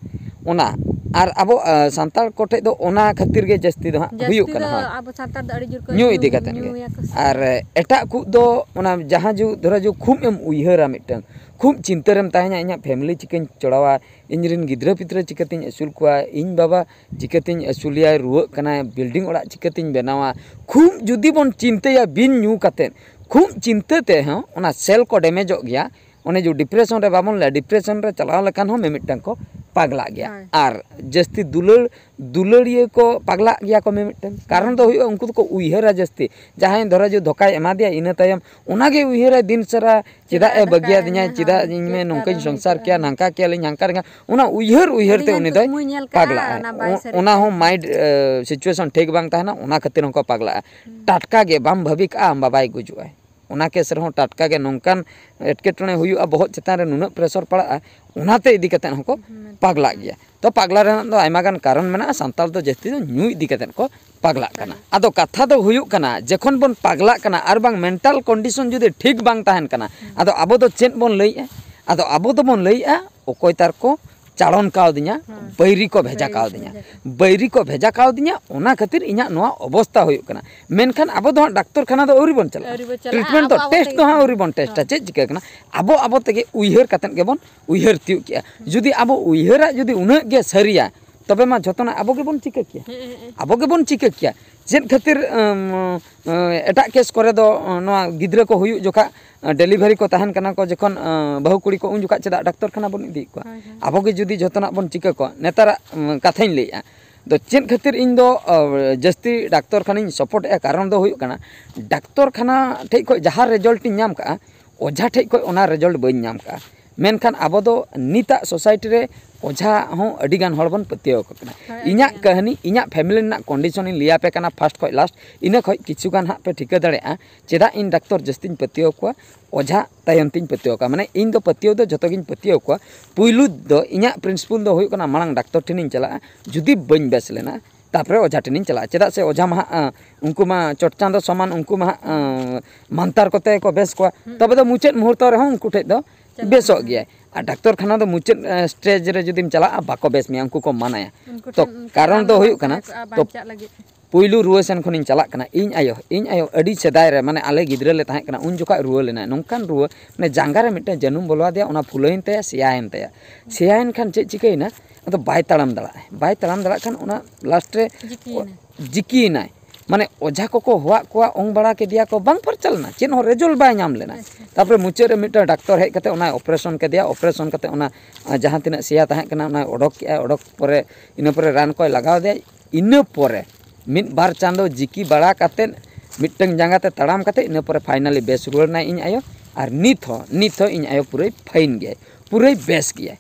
ᱚᱱᱟ ᱟᱨ ᱟᱵᱚ, ᱟᱸ, ᱥᱟᱱᱛᱟᱲ ᱠᱚᱴᱷᱮᱡ ᱫᱚ ᱚᱱᱟ ᱠᱷᱟᱹᱛᱤᱨ ᱜᱮ ᱡᱟᱹᱥᱛᱤ ᱫᱚ ᱦᱟᱸᱜ ᱦᱩᱭᱩᱜ ᱠᱟᱱᱟ᱾ ᱦᱳᱭ᱾ ᱟᱵᱚ ᱥᱟᱱᱛᱟᱲ ᱫᱚ ᱟᱹᱰᱤ ᱡᱳᱨ ᱠᱚ ᱧᱩ ᱤᱫᱤ ᱠᱟᱛᱮᱫ ᱜᱮ᱾ ᱧᱩᱭᱟᱠᱚ ᱥᱮ᱾ ᱟᱨ ᱮᱴᱟᱜ ᱠᱚ ᱫᱚ ᱚᱱᱟ ᱡᱟᱦᱟᱸ ᱡᱩ-, ᱫᱷᱚᱨᱚ ᱡᱩ ᱠᱷᱩᱵ ᱮᱢ ᱩᱭᱦᱟᱹᱨᱟ, ᱢᱤᱫᱴᱟᱝ ᱠᱷᱩᱵ ᱪᱤᱱᱛᱟᱹ ᱨᱮᱢ ᱛᱟᱦᱮᱱᱟ, ᱤᱧᱟᱹᱜ ᱯᱷᱮᱢᱮᱞᱤ ᱪᱤᱠᱟᱹᱧ ᱪᱚᱲᱟᱣᱟ, ᱤᱧ ᱨᱮᱱ ᱜᱤᱫᱽᱨᱟᱹ ᱯᱤᱫᱽᱨᱟᱹ ᱪᱤᱠᱟᱹᱛᱤᱧ ᱟᱹᱥᱩᱞ ᱠᱚᱣᱟ, ᱤᱧ ᱵᱟᱵᱟ ᱪᱤᱠᱟᱹᱛᱤᱧ ᱟᱹᱥᱩᱞᱮᱭᱟ, ᱨᱩᱣᱟᱹᱜ ᱠᱟᱱᱟᱭ, ᱵᱤᱞᱰᱤᱝ ᱚᱲᱟᱜ ᱪᱤᱠᱟᱹᱛᱤᱧ ᱵᱮᱱᱟᱣᱟ᱾ ᱠᱷᱩᱵ ᱡᱩᱫᱤ ᱵᱚᱱ ᱪᱤᱱᱛᱟᱹᱭᱟ ᱵᱤᱱ ᱧᱩ ᱠᱟᱛᱮᱫ, ᱠᱷᱩᱵ ᱪᱤᱱᱛᱟᱹ ᱛᱮᱦᱚᱸ ᱚᱱᱟ ᱥᱮᱞ ᱠᱚ ᱰᱮᱢᱮᱡᱚᱜ ᱜᱮᱭᱟ᱾ ᱚᱱᱮ ᱡᱮ ᱰᱤᱯᱨᱮᱥᱚᱱ ᱨᱮ ᱵᱟᱵᱚᱱ ᱞᱟᱹᱭᱟ, ᱰᱤᱯᱨᱮᱥᱚᱱ ᱨᱮ ᱪᱟᱞᱟᱣ ᱞᱮᱠᱷᱟᱱ ᱦᱚᱸ ᱢᱤᱢᱤᱫᱴᱟᱝ ᱠᱚ ᱯᱟᱜᱽᱞᱟᱜ ᱜᱮᱭᱟ᱾ ᱦᱳᱭ᱾ ᱟᱨ ᱡᱟᱹᱥᱛᱤ ᱫᱩᱞᱟᱹᱲ, ᱫᱩᱞᱟᱹᱲᱤᱭᱟᱹ ᱠᱚ ᱯᱟᱜᱽᱞᱟᱜ ᱜᱮᱭᱟ ᱠᱚ ᱢᱤᱢᱤᱫᱴᱟᱝ᱾ ᱠᱟᱨᱚᱱ ᱫᱚ ᱦᱩᱭᱩᱜᱼᱟ, ᱩᱱᱠᱩ ᱫᱚᱠᱚ ᱩᱭᱦᱟᱹᱨᱟ ᱡᱟᱹᱥᱛᱤ᱾ ᱡᱟᱦᱟᱸᱭ ᱫᱷᱚᱨᱚ ᱡᱩ ᱫᱷᱳᱠᱟᱭ ᱮᱢᱟ ᱫᱮᱭᱟ, ᱤᱱᱟᱹ ᱛᱟᱭᱚᱢ ᱚᱱᱟᱜᱮ ᱩᱭᱦᱟᱹᱨᱟᱭ ᱫᱤᱱ ᱥᱟᱨᱟ, "ᱪᱮᱫᱟᱜ ᱮ ᱵᱟᱹᱜᱤᱭᱟᱫᱤᱧᱟᱭ, ᱪᱮᱫᱟᱜ ᱤᱧ ᱢᱮ ᱱᱚᱝᱠᱟᱧ ᱥᱚᱝᱥᱟᱨ ᱠᱮᱭᱟ, ᱱᱟᱝᱠᱟ ᱠᱮᱭᱟᱞᱤᱧ, ᱦᱟᱝᱠᱟ ᱨᱮᱸᱜᱟ", ᱚᱱᱟ ᱩᱭᱦᱟᱹᱨ ᱩᱭᱦᱟᱹᱨ ᱛᱮ ᱩᱱᱤ ᱫᱚᱭ ᱯᱟᱜᱽᱞᱟᱜᱼᱟ᱾ ᱚ-, ᱚᱱᱟ ᱦᱚᱸ ᱢᱟᱭᱤᱱᱰ, ᱮ, ᱥᱤᱪᱩᱭᱮᱥᱚᱱ ᱴᱷᱤᱠ ᱵᱟᱝ ᱛᱟᱦᱮᱱᱟ, ᱚᱱᱟ ᱠᱷᱟᱹᱛᱤᱨ ᱦᱚᱸᱠᱚ ᱯᱟᱜᱽᱞᱟᱜᱼᱟ᱾ ᱴᱟᱴᱠᱟ ᱜᱮ ᱵᱟᱢ ᱵᱷᱟᱹᱵᱤ ᱠᱟᱜᱼᱟ, ᱟᱢ ᱵᱟᱵᱟᱭ ᱜᱩᱡᱩᱜᱼᱟᱭ᱾ ᱚᱱᱟ ᱠᱮᱥ ᱨᱮᱦᱚᱸ ᱴᱟᱴᱠᱟ ᱜᱮ ᱱᱚᱝᱠᱟᱱ ᱮᱴᱠᱮᱴᱚᱬᱮ ᱦᱩᱭᱩᱜᱼᱟ, ᱵᱚᱦᱚᱜ ᱪᱮᱛᱟᱱ ᱨᱮ ᱱᱩᱱᱟᱹᱜ ᱯᱨᱮᱥᱚᱨ ᱯᱟᱲᱟᱜᱼᱟ, ᱚᱱᱟᱛᱮ ᱤᱫᱤ ᱠᱟᱛᱮᱫ ᱦᱚᱸᱠᱚ ᱯᱟᱜᱽᱞᱟᱜ ᱜᱮᱭᱟ᱾ ᱛᱚ, ᱯᱟᱜᱽᱞᱟ ᱨᱮᱱᱟᱜ ᱫᱚ ᱟᱭᱢᱟ ᱜᱟᱱ ᱠᱟᱨᱚᱱ ᱢᱮᱱᱟᱜᱼᱟ, ᱥᱟᱱᱛᱟᱲ ᱫᱚ ᱡᱟᱹᱥᱛᱤ ᱫᱚ ᱧᱩ ᱤᱫᱤ ᱠᱟᱛᱮᱫ ᱠᱚ ᱯᱟᱜᱽᱞᱟᱜ ᱠᱟᱱᱟ᱾ ᱟᱫᱚ ᱠᱟᱛᱷᱟ ᱫᱚ ᱦᱩᱭᱩᱜ ᱠᱟᱱᱟ, ᱡᱚᱠᱷᱚᱱ ᱵᱚᱱ ᱯᱟᱜᱽᱞᱟᱜ ᱠᱟᱱᱟ ᱟᱨ ᱵᱟᱝ ᱢᱮᱱᱴᱟᱞ ᱠᱚᱱᱰᱤᱥᱚᱱ ᱡᱩᱫᱤ ᱴᱷᱤᱠ ᱵᱟᱝ ᱛᱟᱦᱮᱱ ᱠᱟᱱᱟ, ᱟᱫᱚ ᱟᱵᱚ ᱫᱚ ᱪᱮᱫ ᱵᱚᱱ ᱞᱟᱹᱭᱮᱜᱼᱟ? ᱟᱫᱚ ᱟᱵᱚ ᱫᱚᱵᱚᱱ ᱞᱟᱹᱭᱮᱜᱼᱟ, ᱚᱠᱚᱭ ᱛᱟᱨᱠᱚ ᱪᱟᱲᱚᱱ ᱠᱟᱣᱫᱤᱧᱟ, ᱦᱮᱸ᱾ ᱵᱟᱹᱭᱨᱤ ᱠᱚ ᱵᱷᱮᱡᱟ ᱵᱟᱹᱭᱨᱤ ᱠᱚ ᱠᱟᱣᱫᱤᱧᱟ᱾ ᱵᱷᱮᱡᱟ᱾ ᱵᱟᱹᱭᱨᱤ ᱠᱚ ᱵᱷᱮᱡᱟ ᱠᱟᱣᱫᱤᱧᱟ, ᱚᱱᱟ ᱠᱷᱟᱹᱛᱤᱨ ᱤᱧᱟᱹᱜ ᱱᱚᱣᱟ ᱚᱵᱚᱥᱛᱟ ᱦᱩᱭᱩᱜ ᱠᱟᱱᱟ᱾ ᱢᱮᱱᱠᱷᱟᱱ ᱟᱵᱚ ᱫᱚ ᱦᱟᱸᱜ ᱰᱟᱠᱛᱚᱨ ᱠᱷᱟᱱᱟ ᱫᱚ ᱟᱹᱣᱨᱤ ᱵᱚᱱ ᱪᱟᱞᱟᱜᱼᱟ᱾ ᱟᱹᱣᱨᱤ ᱵᱚᱱ ᱪᱟᱞᱟᱜᱼᱟ, treatment ᱫᱚ, ᱟᱵᱚ ᱟᱵᱚ ᱴᱮᱥᱴ ᱛᱮᱜᱮ᱾ ᱫᱚ ᱦᱟᱸᱜ ᱟᱹᱣᱨᱤ ᱵᱚᱱ ᱴᱮᱥᱴᱟ᱾ ᱦᱮᱸ᱾ ᱪᱮᱫ ᱪᱤᱠᱟᱹ ᱠᱟᱱᱟ? ᱟᱵᱚ ᱟᱵᱚ ᱛᱮᱜᱮ ᱩᱭᱦᱟᱹᱨ ᱠᱟᱛᱮᱫ ᱜᱮᱵᱚᱱ ᱩᱭᱦᱟᱹᱨ ᱛᱤᱭᱳᱜ ᱠᱮᱜᱼᱟ᱾ ᱦᱮᱸ᱾ ᱡᱩᱫᱤ ᱟᱵᱚ ᱩᱭᱦᱟᱹᱨᱟᱜ ᱡᱩᱫᱤ ᱩᱱᱟᱹᱜ ᱜᱮ ᱥᱟᱹᱨᱤᱭᱟ, ᱛᱚᱵᱮ ᱢᱟ ᱡᱷᱚᱛᱚᱱᱟᱜ ᱟᱵᱚ ᱜᱮᱵᱚᱱ ᱪᱤᱠᱟᱹ ᱠᱮᱭᱟ᱾ ᱦᱮᱸ, ᱦᱮᱸ, ᱦᱮᱸ᱾ ᱟᱵᱚ ᱜᱮᱵᱚᱱ ᱪᱤᱠᱟᱹ ᱠᱮᱭᱟ᱾ ᱪᱮᱫ ᱠᱷᱟᱹᱛᱤᱨ, ᱮᱢ, ᱮ, ᱮᱴᱟᱜ ᱠᱮᱥ ᱠᱚᱨᱮ ᱫᱚ, ᱮ, ᱱᱚᱣᱟ ᱜᱤᱫᱽᱨᱟᱹ ᱠᱚ ᱦᱩᱭᱩᱜ ᱡᱚᱠᱷᱟᱜ, ᱮ, ᱰᱮᱞᱤᱵᱷᱟᱨᱤ ᱠᱚ ᱛᱟᱦᱮᱱ ᱠᱟᱱᱟ ᱠᱚ ᱡᱚᱠᱷᱚᱱ, ᱮ, ᱵᱟᱹᱦᱩ ᱠᱩᱲᱤ ᱠᱚ, ᱩᱱ ᱡᱚᱠᱷᱟᱜ ᱪᱮᱫᱟᱜ ᱰᱟᱠᱛᱚᱨ ᱠᱷᱟᱱᱟ ᱵᱚᱱ ᱤᱫᱤᱭᱮᱫ ᱠᱚᱣᱟ? ᱦᱳᱭ, ᱦᱳᱭ᱾ ᱟᱵᱚ ᱜᱮ ᱡᱩᱫᱤ ᱡᱷᱚᱛᱚᱱᱟᱜ ᱵᱚᱱ ᱪᱤᱠᱟᱹ ᱠᱚᱣᱟ, ᱱᱮᱛᱟᱨᱟᱜ, ᱮᱢ, ᱠᱟᱛᱷᱟᱧ ᱞᱟᱹᱭᱮᱫᱼᱟ᱾ ᱫᱚ ᱪᱮᱫ ᱠᱷᱟᱹᱛᱤᱨ ᱤᱧ ᱫᱚ, ᱮ, ᱡᱟᱹᱥᱛᱤ ᱰᱟᱠᱛᱚᱨ ᱠᱷᱟᱱᱟᱧ ᱥᱟᱯᱳᱨᱴ ᱮᱫᱼᱟ? ᱠᱟᱨᱚᱱ ᱫᱚ ᱦᱩᱭᱩᱜ ᱠᱟᱱᱟ, ᱰᱟᱠᱛᱚᱨ ᱠᱷᱟᱱᱟ ᱴᱷᱮᱡ ᱠᱷᱚᱡ ᱡᱟᱦᱟᱸ ᱨᱮᱡᱟᱞᱴ ᱤᱧ ᱧᱟᱢ ᱠᱟᱜᱼᱟ, ᱚᱡᱷᱟ ᱴᱷᱮᱡ ᱠᱷᱚᱡ ᱚᱱᱟ ᱨᱮᱡᱟᱞᱴ ᱵᱟᱹᱧ ᱧᱟᱢ ᱠᱟᱜᱼᱟ᱾ ᱢᱮᱱᱠᱷᱟᱱ ᱟᱵᱚ ᱫᱚ ᱱᱤᱛᱟᱜ ᱥᱳᱥᱟᱭᱴᱤ ᱨᱮ ᱚᱡᱷᱟ ᱦᱚᱸ ᱟᱹᱰᱤ ᱜᱟᱱ ᱦᱚᱲ ᱵᱚᱱ ᱯᱟᱹᱛᱭᱟᱹᱣ ᱟᱠᱚ ᱠᱟᱱᱟ᱾ ᱦᱳᱭ, ᱟᱹᱰᱤ ᱤᱧᱟᱹᱜ ᱜᱟᱱ᱾ ᱠᱟᱹᱦᱱᱤ, ᱤᱧᱟᱹᱜ ᱯᱷᱮᱢᱤᱞᱤ ᱨᱮᱱᱟᱜ ᱠᱚᱱᱰᱤᱥᱚᱱ ᱤᱧ ᱞᱟᱹᱭ ᱟᱯᱮ ᱠᱟᱱᱟ ᱯᱷᱟᱥᱴ ᱠᱷᱚᱡ ᱞᱟᱥᱴ, ᱤᱱᱟᱹ ᱠᱷᱚᱡ ᱠᱤᱪᱷᱩ ᱜᱟᱱ ᱦᱟᱸᱜ ᱯᱮ ᱴᱷᱤᱠᱟᱹ ᱫᱟᱲᱮᱭᱟᱜᱼᱟ ᱪᱮᱫᱟᱜ ᱤᱧ ᱰᱟᱠᱛᱚᱨ ᱡᱟᱹᱥᱛᱤᱧ ᱯᱟᱹᱛᱭᱟᱹᱣ ᱠᱚᱣᱟ, ᱚᱡᱷᱟ ᱛᱟᱭᱚᱢ ᱛᱤᱧ ᱯᱟᱹᱛᱭᱟᱹᱣ ᱠᱚᱣᱟ᱾ ᱢᱟᱱᱮ ᱤᱧ ᱫᱚ ᱯᱟᱹᱛᱭᱟᱹᱣ ᱫᱚ ᱡᱷᱚᱛᱚ ᱜᱤᱧ ᱯᱟᱹᱛᱭᱟᱹᱣ ᱠᱚᱣᱟ᱾ ᱯᱩᱭᱞᱩ ᱫᱚ ᱤᱧᱟᱹᱜ ᱯᱨᱤᱱᱥᱤᱯᱟᱞ ᱫᱚ ᱦᱩᱭᱩᱜ ᱠᱟᱱᱟ ᱢᱟᱲᱟᱝ ᱰᱟᱠᱛᱚᱨ ᱴᱷᱮᱱᱤᱧ ᱪᱟᱞᱟᱜᱼᱟ, ᱡᱩᱫᱤ ᱵᱟᱹᱧ ᱵᱮᱥ ᱞᱮᱱᱟ, ᱛᱟᱨᱯᱚᱨᱮ ᱚᱡᱷᱟ ᱴᱷᱮᱱᱤᱧ ᱪᱟᱞᱟᱜᱼᱟ᱾ ᱪᱮᱫᱟᱜ ᱥᱮ ᱚᱡᱷᱟ ᱢᱟ ᱦᱟᱸᱜ, ᱟᱸ, ᱩᱱᱠᱩ ᱢᱟ ᱪᱚᱴ ᱪᱟᱸᱫᱚ ᱥᱚᱢᱟᱱ, ᱩᱱᱠᱩ ᱢᱟ ᱦᱟᱸᱜ, ᱟᱸ, ᱢᱟᱱᱛᱟᱨ ᱠᱚᱛᱮ ᱠᱚ ᱵᱮᱥ ᱠᱚᱣᱟ᱾ ᱦᱩᱸ᱾ ᱛᱚᱵᱮ ᱫᱚ ᱢᱩᱪᱟᱹᱫ ᱢᱩᱦᱩᱨᱛᱚ ᱨᱮᱦᱚᱸ ᱩᱱᱠᱩ ᱴᱷᱮᱡ ᱫᱚ ᱪᱟᱞᱟᱜ ᱵᱮᱥᱚᱜ ᱢᱮ᱾ ᱜᱮᱭᱟᱭ᱾ ᱟᱨ ᱰᱟᱠᱛᱚᱨ ᱠᱷᱟᱱᱟ ᱫᱚ ᱢᱩᱪᱟᱹᱫ, ᱮᱸ, ᱥᱴᱮᱡᱽ ᱨᱮ ᱡᱩᱫᱤᱢ ᱪᱟᱞᱟᱜᱼᱟ, ᱵᱟᱠᱚ ᱵᱮᱥ ᱢᱮᱭᱟ, ᱩᱱᱠᱩ ᱠᱚ ᱢᱟᱱᱟᱭᱟ᱾ ᱩᱱᱠᱩ ᱛᱚ ᱴᱷᱮᱱ ᱩᱱᱠᱩ ᱠᱟᱨᱚᱱ ᱨᱟᱱ ᱫᱚ ᱦᱩᱭᱩᱜ ᱠᱟᱱᱟ, ᱵᱟᱧᱪᱟᱜᱼᱟ, ᱛᱚ ᱵᱟᱧᱪᱟᱜ ᱞᱟᱹᱜᱤᱫ᱾ ᱯᱩᱭᱞᱩ ᱨᱩᱣᱟᱹ ᱥᱮᱱ ᱠᱷᱚᱱᱤᱧ ᱪᱟᱞᱟᱜ ᱠᱟᱱᱟ᱾ ᱤᱧ ᱟᱭᱳ, ᱤᱧ ᱟᱭᱳ ᱟᱹᱰᱤ ᱥᱮᱫᱟᱭ ᱨᱮ, ᱢᱟᱱᱮ ᱟᱞᱮ ᱜᱤᱫᱽᱨᱟᱹ ᱞᱮ ᱛᱟᱦᱮᱸ ᱠᱟᱱᱟ, ᱩᱱ ᱡᱚᱠᱷᱟᱡ ᱨᱩᱣᱟᱹ ᱞᱮᱱᱟᱭ᱾ ᱱᱚᱝᱠᱟᱱ ᱨᱩᱣᱟᱹ, ᱢᱟᱱᱮ ᱡᱟᱸᱜᱟ ᱨᱮ ᱢᱤᱫᱴᱮᱱ ᱡᱟᱹᱱᱩᱢ ᱵᱚᱞᱚ ᱟᱫᱮᱭᱟ, ᱚᱱᱟ ᱯᱷᱩᱞᱟᱹᱭᱮᱱ ᱛᱟᱭᱟ, ᱥᱮᱭᱟᱭᱮᱱ ᱛᱟᱭᱟ᱾ ᱥᱮᱭᱟᱭᱮᱱ ᱠᱷᱟᱱ ᱪᱮᱫ ᱪᱤᱠᱟᱹᱭᱮᱱᱟ? ᱟᱫᱚ ᱵᱟᱭ ᱛᱟᱲᱟᱢ ᱫᱟᱲᱮᱭᱟᱜᱼᱟ᱾ ᱵᱟᱭ ᱛᱟᱲᱟᱢ ᱫᱟᱲᱮᱭᱟᱜ ᱠᱷᱟᱱ ᱚᱱᱟ ᱞᱟᱥᱴ ᱨᱮ ᱡᱤᱠᱤᱭᱮᱱᱟᱭ᱾ ᱡᱤᱠᱤᱭᱮᱱᱟᱭ᱾ ᱢᱟᱱᱮ ᱚᱡᱷᱟ ᱠᱚᱠᱚ ᱦᱚᱦᱚᱣᱟᱫ ᱠᱚᱣᱟ, ᱚᱝ ᱵᱟᱲᱟ ᱠᱮᱫᱮᱭᱟ ᱠᱚ, ᱵᱟᱝ ᱯᱟᱨᱪᱟ ᱞᱮᱱᱟ, ᱪᱮᱫ ᱦᱚᱸ ᱨᱮᱡᱟᱞᱴ ᱵᱟᱭ ᱧᱟᱢ ᱞᱮᱱᱟ᱾ ᱟᱪᱪᱷᱟ᱾ ᱛᱟᱨᱯᱚᱨᱮ ᱢᱩᱪᱟᱹᱫ ᱨᱮ ᱢᱤᱫᱴᱟᱝ ᱰᱟᱠᱛᱚᱨ ᱦᱮᱡ ᱠᱟᱛᱮ ᱚᱱᱟᱭ ᱚᱯᱟᱨᱮᱥᱚᱱ ᱠᱮᱫᱮᱭᱟ᱾ ᱚᱯᱟᱨᱮᱥᱚᱱ ᱠᱟᱛᱮ ᱚᱱᱟ, ᱟᱸ, ᱡᱟᱦᱟᱸ ᱛᱤᱱᱟᱹᱜ ᱥᱮᱭᱟ ᱛᱟᱦᱮᱸ ᱠᱟᱱᱟ, ᱚᱱᱟᱭ ᱚᱰᱚᱠ ᱠᱮᱜᱼᱟ᱾ ᱚᱰᱚᱠ ᱯᱚᱨᱮ, ᱤᱱᱟᱹ ᱯᱚᱨᱮ ᱨᱟᱱ ᱠᱚᱭ ᱞᱟᱜᱟᱣ ᱟᱫᱮᱭᱟ᱾ ᱤᱱᱟᱹ ᱯᱚᱨᱮ ᱢᱤᱫ ᱵᱟᱨ ᱪᱟᱸᱫᱚ ᱡᱤᱠᱤ ᱵᱟᱲᱟ ᱠᱟᱛᱮ, ᱢᱤᱫᱴᱟᱝ ᱡᱟᱸᱜᱟ ᱛᱮ ᱛᱟᱲᱟᱢ ᱠᱟᱛᱮ, ᱤᱱᱟᱹ ᱯᱚᱨᱮ ᱯᱷᱟᱭᱱᱟᱞᱤ ᱵᱮᱥ ᱨᱩᱣᱟᱹᱲ ᱮᱱᱟᱭ ᱤᱧ ᱟᱭᱳ᱾ ᱟᱨ ᱱᱤᱛ ᱦᱚᱸ, ᱱᱤᱛ ᱦᱚᱸ ᱤᱧ ᱟᱭᱳ ᱯᱩᱨᱟᱹᱭ ᱯᱷᱟᱭᱤᱱ ᱜᱮᱭᱟᱭ, ᱯᱩᱨᱟᱹᱭ ᱵᱮᱥ ᱜᱮᱭᱟᱭ᱾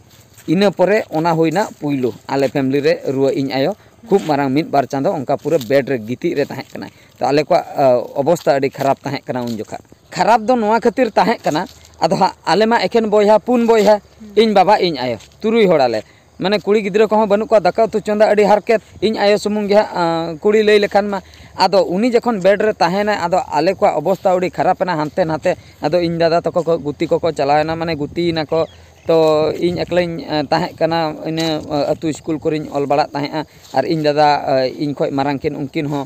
ᱤᱱᱟᱹ ᱯᱚᱨᱮ ᱚᱱᱟ ᱦᱩᱭᱱᱟ ᱯᱩᱭᱞᱩ ᱟᱞᱮ ᱯᱷᱮᱢᱤᱞᱤ ᱨᱮ ᱨᱩᱣᱟᱹ ᱤᱧ ᱟᱭᱳ᱾ ᱠᱷᱩᱵ ᱢᱟᱨᱟᱝ ᱢᱤᱫ ᱵᱟᱨ ᱪᱟᱸᱫᱚ ᱚᱱᱠᱟ ᱯᱩᱨᱟᱹ ᱵᱮᱰ ᱨᱮ ᱜᱤᱛᱤᱡ ᱨᱮ ᱛᱟᱦᱮᱸ ᱠᱟᱱᱟᱭ᱾ ᱛᱚ ᱟᱞᱮ ᱠᱚᱣᱟᱜ, ᱟ, ᱚᱵᱚᱥᱛᱟ ᱟᱹᱰᱤ ᱠᱷᱟᱨᱟᱯ ᱛᱟᱦᱮᱸ ᱠᱟᱱᱟ ᱩᱱ ᱡᱚᱠᱷᱟᱜ᱾ ᱠᱷᱟᱨᱟᱯ ᱫᱚ ᱱᱚᱣᱟ ᱠᱷᱟᱹᱛᱤᱨ ᱛᱟᱦᱮᱸ ᱠᱟᱱᱟ, ᱟᱫᱚ ᱦᱟᱸᱜ ᱟᱞᱮ ᱢᱟ ᱮᱠᱷᱮᱱ ᱵᱚᱭᱦᱟ, ᱯᱩᱱ ᱵᱚᱭᱦᱟ, ᱤᱧ ᱵᱟᱵᱟ, ᱤᱧ ᱟᱭᱳ, ᱛᱩᱨᱩᱭ ᱦᱚᱲ ᱟᱞᱮ᱾ ᱢᱟᱱᱮ ᱠᱩᱲᱤ ᱜᱤᱫᱽᱨᱟᱹ ᱠᱚᱦᱚᱸ ᱵᱟᱹᱱᱩᱜ ᱠᱚᱣᱟ, ᱫᱟᱠᱟ ᱩᱛᱩ ᱪᱚᱸᱫᱟ ᱟᱹᱰᱤ ᱦᱟᱨᱠᱮᱛ, ᱤᱧ ᱟᱭᱳ ᱥᱩᱢᱩᱝ ᱜᱮ ᱦᱟᱸᱜ, ᱟ, ᱠᱩᱲᱤ ᱞᱟᱹᱭ ᱞᱮᱠᱷᱟᱱ ᱢᱟ᱾ ᱟᱫᱚ ᱩᱱᱤ ᱡᱚᱠᱷᱚᱱ ᱵᱮᱰ ᱨᱮ ᱛᱟᱦᱮᱸᱱᱟᱭ, ᱟᱫᱚ ᱟᱞᱮ ᱠᱚᱣᱟᱜ ᱚᱵᱚᱥᱛᱟ ᱟᱹᱰᱤ ᱠᱷᱟᱨᱟᱯ ᱮᱱᱟ, ᱦᱟᱱᱛᱮ ᱱᱟᱛᱮ᱾ ᱟᱫᱚ ᱤᱧ ᱫᱟᱫᱟ ᱛᱟᱠᱚ ᱠᱚ ᱜᱩᱛᱤ ᱠᱚᱠᱚ ᱪᱟᱞᱟᱣ ᱮᱱᱟ, ᱢᱟᱱᱮ ᱜᱩᱛᱤᱭᱮᱱᱟ ᱠᱚ᱾ ᱛᱚ ᱤᱧ ᱮᱠᱞᱟᱧ ᱛᱟᱦᱮᱸ ᱠᱟᱱᱟ, ᱤᱱᱟᱹ ᱟᱹᱛᱩ ᱥᱠᱩᱞ ᱠᱚᱨᱮᱧ ᱚᱞ ᱵᱟᱲᱟᱜ ᱛᱟᱦᱮᱸᱜᱼᱟ᱾ ᱟᱨ ᱤᱧ ᱫᱟᱫᱟ, ᱤᱧ ᱠᱷᱚᱱ ᱢᱟᱨᱟᱝ ᱠᱤᱱ, ᱩᱱᱠᱤᱱ ᱦᱚᱸ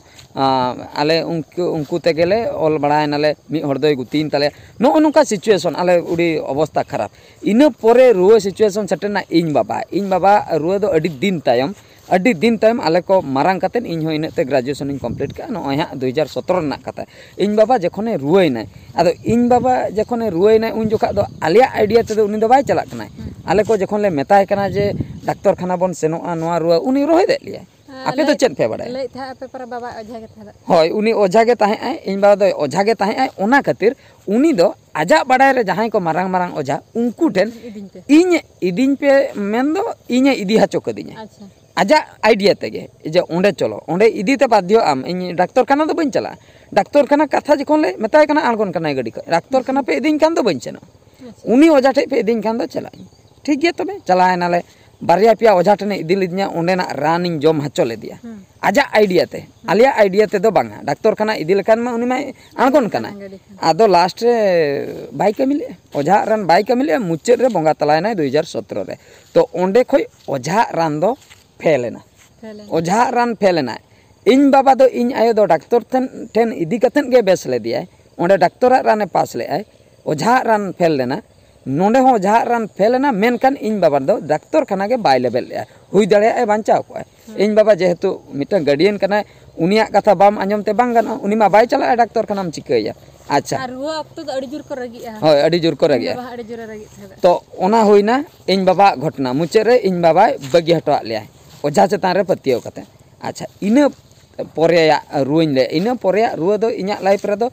ᱟᱞᱮ ᱩᱱᱠᱩ ᱩᱱᱠᱩ ᱛᱮᱜᱮᱞᱮ ᱚᱞ ᱵᱟᱲᱟᱭᱮᱱᱟᱞᱮ᱾ ᱢᱤᱫ ᱦᱚᱲ ᱫᱚᱭ ᱜᱩᱛᱤᱭᱮᱱ ᱛᱟᱞᱮᱭᱟ᱾ ᱱᱚᱜᱼᱚ ᱱᱚᱝᱠᱟ ᱥᱤᱪᱩᱭᱮᱥᱚᱱ, ᱟᱞᱮ ᱟᱹᱰᱤ ᱚᱵᱚᱥᱛᱟ ᱠᱷᱟᱨᱟᱯ᱾ ᱤᱱᱟᱹ ᱯᱚᱨᱮ ᱨᱩᱣᱟᱹ ᱥᱤᱪᱩᱭᱮᱥᱚᱱ ᱥᱮᱴᱮᱨᱱᱟ ᱤᱧ ᱵᱟᱵᱟ᱾ ᱤᱧ ᱵᱟᱵᱟ ᱨᱩᱣᱟᱹ ᱫᱚ ᱟᱹᱰᱤ ᱫᱤᱱ ᱛᱟᱭᱚᱢ, ᱟᱹᱰᱤ ᱫᱤᱱ ᱛᱟᱭᱚᱢ ᱟᱞᱮ ᱠᱚ ᱢᱟᱨᱟᱝ ᱠᱟᱛᱮᱫ, ᱤᱧ ᱦᱚᱸ ᱤᱱᱟᱹᱜ ᱛᱮ ᱜᱨᱮᱡᱩᱭᱮᱥᱚᱱᱤᱧ ᱠᱚᱢᱯᱞᱤᱴ ᱠᱟᱜᱼᱟ᱾ ᱱᱚᱜᱼᱚᱭ ᱦᱟᱸᱜ ᱫᱩ ᱦᱟᱡᱟᱨ ᱥᱚᱛᱨᱚ ᱨᱮᱱᱟᱜ ᱠᱟᱛᱷᱟ᱾ ᱤᱧ ᱵᱟᱵᱟ ᱡᱚᱠᱷᱚᱱᱮ ᱨᱩᱣᱟᱹᱭᱮᱱᱟᱭ, ᱟᱫᱚ ᱤᱧ ᱵᱟᱵᱟ ᱡᱚᱠᱷᱚᱱᱮ ᱨᱩᱣᱟᱹᱭᱮᱱᱟᱭ, ᱩᱱ ᱡᱚᱠᱷᱟᱜ ᱫᱚ ᱟᱞᱮᱭᱟᱜ ᱟᱭᱰᱤᱭᱟ ᱛᱮᱫᱚ ᱩᱱᱤ ᱫᱚ ᱵᱟᱭ ᱪᱟᱞᱟᱜ ᱠᱟᱱᱟᱭ᱾ ᱟᱞᱮ ᱠᱚ ᱡᱚᱠᱷᱚᱱ ᱞᱮ ᱢᱮᱛᱟᱭ ᱠᱟᱱᱟ ᱡᱮ ᱰᱟᱠᱛᱚᱨ ᱠᱷᱟᱱᱟ ᱵᱚᱱ ᱥᱮᱱᱚᱜᱼᱟ, ᱱᱚᱣᱟ ᱨᱩᱣᱟᱹ, ᱩᱱᱤ ᱨᱚᱦᱮᱫ ᱮᱫ ᱞᱮᱭᱟᱭ᱾ ᱟᱯᱮ ᱫᱚ ᱪᱮᱫ ᱯᱮ ᱵᱟᱲᱟᱭᱟ? ᱞᱟᱹᱭᱮᱫ ᱛᱟᱦᱮᱸᱫ ᱟᱯᱮ ᱯᱟᱨᱟ ᱵᱟᱵᱟ ᱚᱡᱷᱟ ᱜᱮ ᱛᱟᱦᱮᱸᱫ᱾ ᱦᱳᱭ, ᱩᱱᱤ ᱚᱡᱷᱟ ᱜᱮ ᱛᱟᱦᱮᱸᱜᱼᱟᱭ, ᱤᱧ ᱵᱟᱵᱟ ᱫᱚᱭ ᱚᱡᱷᱟ ᱜᱮ ᱛᱟᱦᱮᱸᱜᱼᱟᱭ᱾ ᱚᱱᱟ ᱠᱷᱟᱹᱛᱤᱨ ᱩᱱᱤ ᱫᱚ ᱟᱡᱟᱜ ᱵᱟᱲᱟᱭ ᱨᱮ ᱡᱟᱦᱟᱸᱭ ᱠᱚ ᱢᱟᱨᱟᱝ ᱢᱟᱨᱟᱝ ᱚᱡᱷᱟ, ᱩᱱᱠᱩ ᱴᱷᱮᱱ ᱤᱫᱤᱧ ᱯᱮ᱾ ᱤᱧ ᱤᱫᱤᱧ ᱯᱮ ᱢᱮᱱ ᱫᱚ ᱤᱧᱮ ᱤᱫᱤ ᱦᱚᱪᱚ ᱠᱟᱹᱫᱤᱧᱟ᱾ ᱟᱪᱪᱷᱟ᱾ ᱟᱡᱟᱜ ᱟᱭᱰᱤᱭᱟ ᱛᱮᱜᱮ, ᱡᱮ ᱚᱸᱰᱮ ᱪᱚᱞᱚ, ᱚᱸᱰᱮ ᱤᱫᱤ ᱛᱮ ᱵᱟᱫᱽᱫᱷᱚ ᱟᱢ, ᱤᱧ ᱰᱟᱠᱛᱚᱨ ᱠᱷᱟᱱᱟ ᱫᱚ ᱵᱟᱹᱧ ᱪᱟᱞᱟᱜᱼᱟ᱾ ᱰᱟᱠᱛᱚᱨ ᱠᱷᱟᱱᱟ ᱠᱟᱛᱷᱟ ᱡᱚᱠᱷᱚᱱ ᱞᱮ ᱢᱮᱛᱟᱭ ᱠᱟᱱᱟ, ᱟᱬᱜᱚᱱ ᱠᱟᱱᱟᱭ ᱜᱟᱹᱰᱤ ᱠᱷᱚᱱ, ᱰᱟᱠᱛᱚᱨ ᱠᱷᱟᱱᱟ ᱯᱮ ᱤᱫᱤᱧ ᱠᱷᱟᱱ ᱫᱚ ᱵᱟᱹᱧ ᱥᱮᱱᱚᱜᱼᱟ᱾ ᱟᱪᱪᱷᱟ᱾ ᱩᱱᱤ ᱚᱡᱷᱟ ᱴᱷᱮᱡ ᱯᱮ ᱤᱫᱤᱧ ᱠᱷᱟᱱ ᱫᱚ ᱪᱟᱞᱟᱜ ᱟᱹᱧ᱾ ᱴᱷᱤᱠ ᱜᱮᱭᱟ, ᱛᱚᱵᱮ ᱪᱟᱞᱟᱣ ᱮᱱᱟᱞᱮ᱾ ᱵᱟᱨᱭᱟ ᱯᱮᱭᱟ ᱚᱡᱷᱟ ᱴᱷᱮᱱᱮ ᱤᱫᱤ ᱞᱤᱫᱤᱧᱟ, ᱚᱸᱰᱮᱱᱟᱜ ᱨᱟᱱᱤᱧ ᱡᱚᱢ ᱦᱚᱪᱚ ᱞᱮᱫᱮᱭᱟ᱾ ᱦᱩᱸ᱾ ᱟᱡᱟᱜ ᱟᱭᱰᱤᱭᱟ ᱛᱮ, ᱟᱞᱮᱭᱟᱜ ᱟᱭᱰᱤᱭᱟ ᱛᱮᱫᱚ ᱵᱟᱝᱟ᱾ ᱰᱟᱠᱛᱚᱨ ᱠᱷᱟᱱᱟ ᱤᱫᱤ ᱞᱮᱠᱷᱟᱱ ᱢᱟ ᱩᱱᱤ ᱢᱟᱭ ᱟᱬᱜᱚᱱ ᱠᱟᱱᱟᱭ᱾ ᱜᱟᱹᱰᱤ ᱠᱷᱟᱱ᱾ ᱟᱫᱚ ᱞᱟᱥᱴ ᱨᱮ ᱵᱟᱭ ᱠᱟᱹᱢᱤ ᱞᱮᱫᱼᱟ, ᱚᱡᱷᱟᱜ ᱨᱟᱱ ᱵᱟᱭ ᱠᱟᱹᱢᱤ ᱞᱮᱫᱼᱟ᱾ ᱢᱩᱪᱟᱹᱫ ᱨᱮ ᱵᱚᱸᱜᱟ ᱛᱟᱞᱟᱭᱮᱱᱟᱭ ᱫᱩ ᱦᱟᱡᱟᱨ ᱥᱚᱛᱨᱚ ᱨᱮ᱾ ᱛᱚ ᱚᱸᱰᱮ ᱠᱷᱚᱡ ᱚᱡᱷᱟᱜ ᱨᱟᱱ ᱫᱚ ᱯᱷᱮᱞ ᱮᱱᱟ᱾ ᱯᱷᱮᱞ ᱮᱱᱟ᱾ ᱚᱡᱷᱟᱜ ᱨᱟᱱ ᱯᱷᱮᱞ ᱮᱱᱟ᱾ ᱤᱧ ᱵᱟᱵᱟ ᱫᱚ ᱤᱧ ᱟᱭᱳ ᱫᱚ ᱰᱟᱠᱛᱚᱨ ᱴᱷᱮᱱ, ᱴᱷᱮᱱ ᱤᱫᱤ ᱠᱟᱛᱮᱫ ᱜᱮ ᱵᱮᱥ ᱞᱮᱫᱮᱭᱟᱭ᱾ ᱚᱸᱰᱮ ᱰᱟᱠᱛᱚᱨᱟᱜ ᱨᱟᱱᱮ ᱯᱟᱥ ᱞᱮᱫᱼᱟᱭ, ᱚᱡᱷᱟᱜ ᱨᱟᱱ ᱯᱷᱮᱞ ᱞᱮᱱᱟ᱾ ᱱᱚᱸᱰᱮ ᱦᱚᱸ ᱚᱡᱷᱟᱜ ᱨᱟᱱ ᱯᱷᱮᱞ ᱮᱱᱟ, ᱢᱮᱱᱠᱷᱟᱱ ᱤᱧ ᱵᱟᱵᱟ ᱫᱚ ᱰᱟᱠᱛᱚᱨ ᱠᱷᱟᱱᱟ ᱜᱮ ᱵᱟᱭ ᱞᱮᱵᱮᱫ ᱞᱮᱫᱼᱟ᱾ ᱦᱩᱭ ᱫᱟᱲᱮᱭᱟᱜᱼᱟᱭ ᱵᱟᱧᱪᱟᱣ ᱠᱚᱜᱼᱟᱭ᱾ ᱦᱩᱸ᱾ ᱤᱧ ᱵᱟᱵᱟ ᱡᱮᱦᱮᱛᱩ ᱢᱤᱫᱴᱟᱝ ᱜᱟᱨᱰᱤᱭᱟᱱ ᱠᱟᱱᱟᱭ, ᱩᱱᱤᱭᱟᱜ ᱠᱟᱛᱷᱟ ᱵᱟᱢ ᱟᱸᱡᱚᱢ ᱛᱮ ᱵᱟᱝ ᱜᱟᱱᱚᱜᱼᱟ᱾ ᱩᱱᱤ ᱢᱟ ᱵᱟᱭ ᱪᱟᱞᱟᱜᱼᱟ ᱰᱟᱠᱛᱚᱨ ᱠᱷᱟᱱᱟᱢ ᱪᱤᱠᱟᱹᱭᱟ? ᱟᱪᱪᱷᱟ᱾ ᱟᱨ ᱨᱩᱣᱟᱹ ᱚᱠᱛᱚ ᱫᱚ ᱟᱹᱰᱤ ᱡᱳᱨ ᱠᱚ ᱨᱟᱹᱜᱤᱜᱼᱟ᱾ ᱦᱳᱭ, ᱟᱹᱰᱤ ᱡᱳᱨ ᱠᱚ ᱤᱧ ᱨᱟᱹᱜᱤᱜᱼᱟ᱾ ᱵᱟᱵᱟ ᱦᱚᱸ ᱟᱹᱰᱤ ᱡᱳᱨᱮ ᱨᱟᱹᱜᱤᱜ ᱛᱟᱦᱮᱸᱫ᱾ ᱛᱚ ᱚᱱᱟ ᱦᱩᱭᱱᱟ ᱤᱧ ᱵᱟᱵᱟᱣᱟᱜ ᱜᱷᱚᱴᱚᱱᱟ᱾ ᱢᱩᱪᱟᱹᱫ ᱨᱮ ᱤᱧ ᱵᱟᱵᱟᱭ ᱵᱟᱹᱜᱤ ᱦᱚᱴᱚᱣᱟᱜ ᱞᱮᱭᱟᱭ ᱚᱡᱷᱟ ᱪᱮᱛᱟᱱ ᱨᱮ ᱯᱟᱹᱛᱭᱟᱹᱣ ᱠᱟᱛᱮ᱾ ᱟᱪᱪᱷᱟ, ᱤᱱᱟᱹ ᱯᱚᱨᱮᱭᱟᱜ ᱨᱩᱣᱟᱹᱧ ᱞᱟᱹᱭᱟ᱾ ᱤᱱᱟᱹ ᱯᱚᱨᱮᱭᱟᱜ ᱨᱩᱣᱟᱹ ᱫᱚ ᱤᱧᱟᱹᱜ ᱞᱟᱭᱤᱯᱷ ᱨᱮᱫᱚ